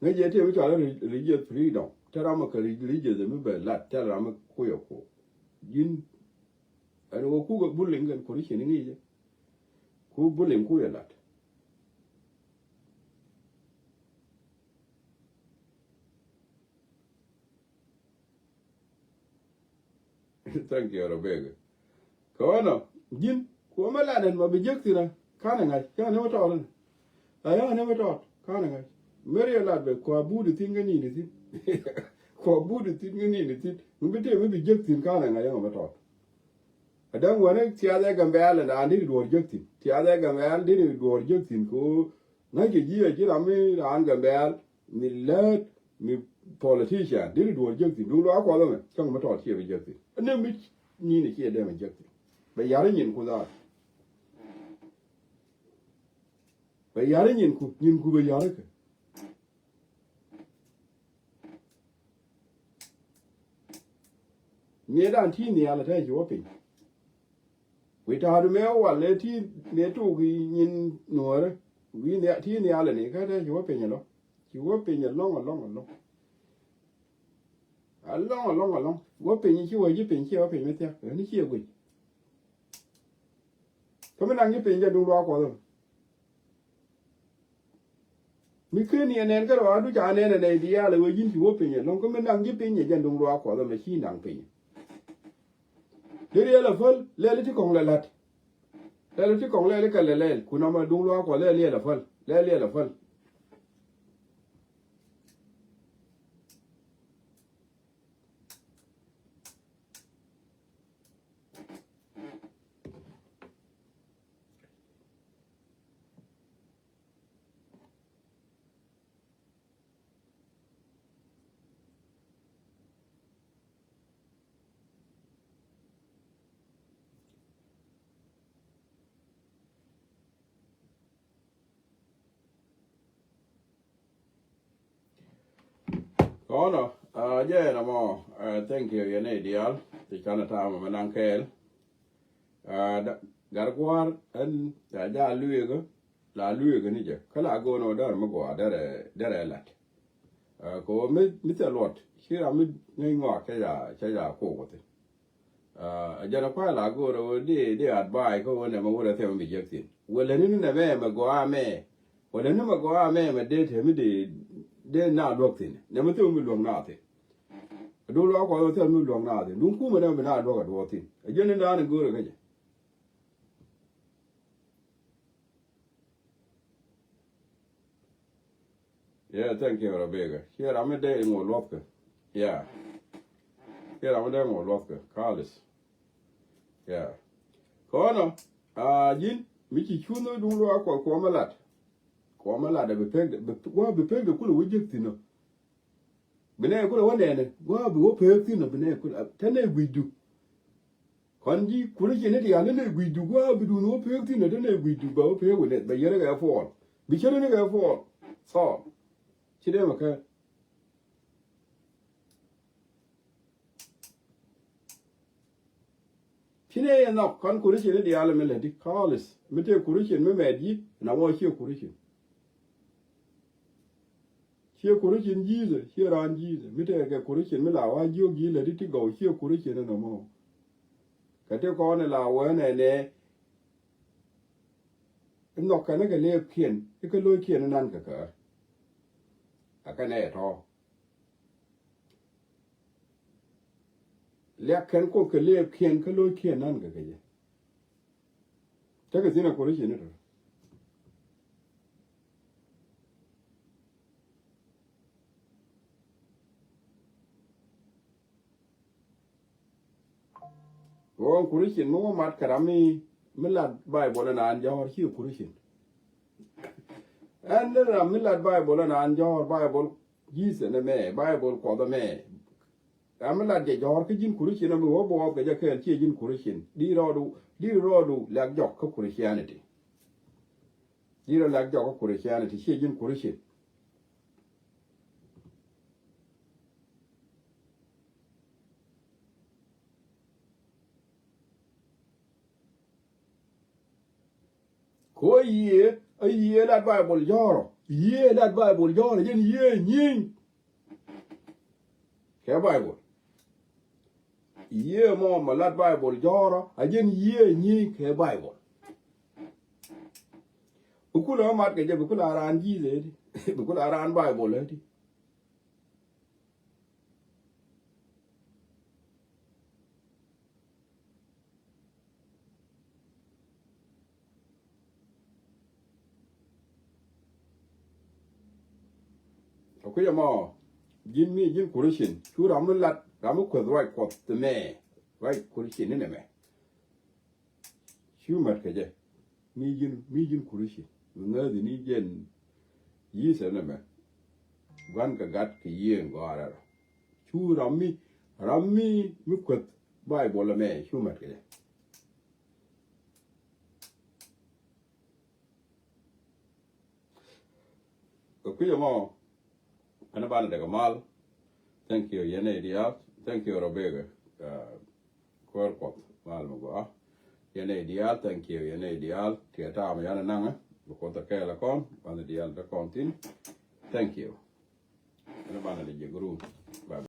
Ŋäc jɛ tëë mi cɔal re-, religious freedom. Te ram mi kɛ religious mi bɛ lat tɛl ram mi kucɛ kuɔk. Ji̱n ɛn ɣöö kukɛ bullying kɛn kuri ciɛ ni ŋi̱i̱cɛ. Ku bullying kukɛ lat. Thank you, Rebecca. Kɛ ɣöö nɔ ji̱n kuɔmɛ lat ɛn ma bi jek thi̱n a ka̱n ɛ ŋa̱c, cäŋ ni wä tɔɔt ɛn. A ya̱ŋ ni wä tɔɔt ka̱n ɛ ŋa̱c. Meri ɛ lat bɛ kua buut ɛ thi̱n kä ni̱n ɛ thi̱n. Kua buut ɛ thi̱n kä ni̱n ɛ thi̱n. Mi bi tëë mi bi jek thi̱n ka̱n ɛ ŋa̱c, ya̱ŋ ɛ wä tɔɔt. Ɛ däŋ wänä thiathɛ Gambɛl ɛn raan deri duɔ̱ɔ̱r jek thi̱n. Thiathɛ Gambɛl deri duɔ̱ɔ̱r jek thi̱n kɛ ɣöö ŋa̱cä ji̱ a ji̱ ram mi raan Gambɛl mi läät mi politician deri duɔ̱ɔ̱r jek thi̱n. Duŋ luaak Kuɔth ɛmɛ cäŋ mi tɔɔt ciɛ bi jek thi̱n. Ɛn ni mi nyin ɛ ciɛ dee mi jek thi̱n. Bɛ ya̱r i̱ nyinku dhaar. Bɛ ya̱r i̱ nyinku, nyinku bɛ ya̱r i̱ kɛ. Mietdan ti nhial ɛ te ci wä piny. Wi̱i̱ ta̱a̱du mëë wal ëë ti mëë tuk i̱ nyin nuɔ̱ɔ̱rä. Wi̱i̱ nhial, ti nhial ɛ ni kä te ci wä piny ɛlɔ̱ŋ. Ci wä piny ɛlɔ̱ŋ, ɛlɔ̱ŋ, ɛlɔ̱ŋ. Ɛlɔ̱ŋ, ɛlɔ̱ŋ, ɛlɔ̱ŋ. Wä piny ci wä ji̱ piny, ci wä piny mi thia̱k. Ɣän ci ɛ guic. Kä mi naŋ ji̱ piny jɛ duŋ luaak Kuɔth ɛmɛ. Mi ken yɛ nɛn kä rɔɔdu ca nɛn ɛ nɛy diaal ɛ wee ji̱n ci wä piny ɛlɔ̱ŋ, kä mi naŋ ji̱ piny ɛ jɛn duŋ luaak Kuɔth ɛmɛ ci naŋ piny. Deri yɛ lɛ päl lɛl i̱ ti kɔŋ lɛ la̱t. Lɛl i̱ ti kɔŋ lɛl i̱ kɛ lɛ lɛl kun ɛmɛ duŋ luaak Kuɔth lɛl yɛ lɛ päl. Lɛl yɛ lɛ päl. Kɔnɔ, ah, jɛ ɛn ɛmɔ, ah, thank you, yɛn ɛ diaal, ti canɛ ta̱a̱ mɛ naŋ kɛɛl. Ah, da-, gat gua̱a̱r ɛn ca jaa lueekä, la lueekä ni jɛ. Kä la go̱o̱n ɔ därɛ mi gɔaa, därɛ, därɛ lat. Ah, kɛ ɣöö mi, mi thil luɔt, ci ram mi ŋäc ŋɔak cä ca, cä ca kok wä thi̱n. Ah, ɛ jɛn ɛ kua̱c la go̱o̱rɛ ɣöö di, di advice kä ɣöö nɛmɛ wurɛ thɛmɛ mi jek thi̱n. Wälä ni ni nɛmɛ mɛ gɔaa mɛ. Wälä ni mɛ gɔaa mɛ mɛ dee te mi dee, dee na luäk thi̱n. Nɛmɛ thɛmɛ mi luäk na thi̱n. Duŋ luaak Kuɔth ɛ thil mi luäk na thi̱n. Duŋ kumɛ nɛmɛ bi na luäk a duɔɔk thi̱n. Ɛ jɛn ni naan in go̱o̱rɛ kä jɛ. Yeah, thank you, Rebecca. Ciɛ ram mi dee ŋuɔ luɔthkɛ. Yeah. Ciɛ ram mi dee ŋuɔ luɔthkɛ. Kalis. Yeah. Kɔnɔ, ah, ji̱n, mi ci cuŋ ni duŋ luaak Kuɔth kuɔmɛ lat. Kuɔmɛ lat, bi pek, bi, gua̱a̱ bi pek de kulɛ wä jek thi̱n ɔ. Bi nɛy kulɛ wä nɛnɛ, gua̱a̱ bi wä pek thi̱n ɔ, bi nɛy kulɛ, te nɛy gui̱cdu. Kɔn ji̱ kuri ci ni ti yan ni nɛy gui̱cdu, gua̱a̱ bi duun wä pek thi̱n ɔ, te nɛy gui̱cdu, bɛ wä pek wä nɛth, bɛ yɛrɛ kɛ puɔl. Bi ceri ni kɛ puɔl. Thɔɔl. Ci dee mɛ kɛ. Ci nɛ yɛ nhɔk kɔn Christian ni diaal mi lätdi kɔlis. Mi tëë Christian mi mɛt ji̱ na wä ciɛ Christian. Ciɛ Christian Jesus, ciɛ raan Jesus. Mi tëë kɛ Christian mi la wä jiök ji̱ lätdi ti gɔw ciɛ Christian ni nɔmɔ. Kɛ ti kɔn la wä nɛ nɛ. Nhɔk kɛn kɛ lëëpkiɛn, i̱ kä lo̱ckiɛn inan kɛ kɛ. A kɛn ɛ tɔ̱. Liak kɛn Kuoth kɛ lëëpkiɛn kä lo̱ckiɛn nan kɛ kɛ jɛ. Tekɛ thi̱n a Kurithian ni tɔ̱. Ɣöö Kurithian mi wä mat kɛ ram mi, mi lat Baibol ɛn an jɔ̱ɔ̱r ci Kurithian. Ɛn ni ram mi lat Baibol ɛn an jɔ̱ɔ̱r Baibol Jesus ɛn ɛmɛ, Baibol Kuɔth ɛmɛ. Ram mi lat jɛ jɔ̱ɔ̱r kä ji̱n Kurithian ɛmɛ wä bɛ wä kɛ jɛ kɛɛl ciɛ ji̱n Kurithian. Di rɔɔdu, di rɔɔdu lɛk jɔk kä Christianity. Di rɔ lɛk jɔk kä Christianity ciɛ ji̱n Kurithian. Kɛ ɣöö yiëë, a yiëë lat Baibol jɔ̱ɔ̱rɔ. Yiëë lat Baibol jɔ̱ɔ̱rɔ, jɛn yiëë nyieny. Kɛ Baibol. Yiëë mɔ mɛ lat Baibol jɔ̱ɔ̱rɔ, a jɛn yiëë nyieny kɛ Baibol. Bi kulɛ mat kɛ jɛ, bi kulɛ a raan Jesus ɛ di. Bi kulɛ a raan Baibol ɛ di. Ɛ kui̱c ɛmɔ, ji̱n mi ji̱n Kurithian, cu ram mi lat, ram mi kueth ruac Kuɔth ti mɛ, ruac Kurithian ni nɛmɛ. Cu mat kɛ jɛ. Mi ji̱n, mi ji̱n Kurithian, mi ŋääthi ni jɛn Jesus nɛmɛ. Gua̱n kɛ gat kɛ yiëë in gɔ̱a̱rɛ rɔ. Cu ram mi, ram mi, mi kueth Baibol ɛmɛ, cu mat kɛ jɛ. Kɛ kui̱c ɛmɔ, ɛn banɛ dek a mal. Thank you, yɛn ɛ diaal. Thank you, Rebecca. Uh, kuäär Kuɔth, mal mi gɔaa. Yɛn ɛ diaal, thank you, yɛn ɛ diaal. Tiɛ taam yɛn ɛ naŋɛ, bi Kuoth ɛ kɛɛl ɛ kɔn, banɛ diaal te kɔn thi̱n. Thank you. Ɛn banɛ dek jɛ guru. Bye.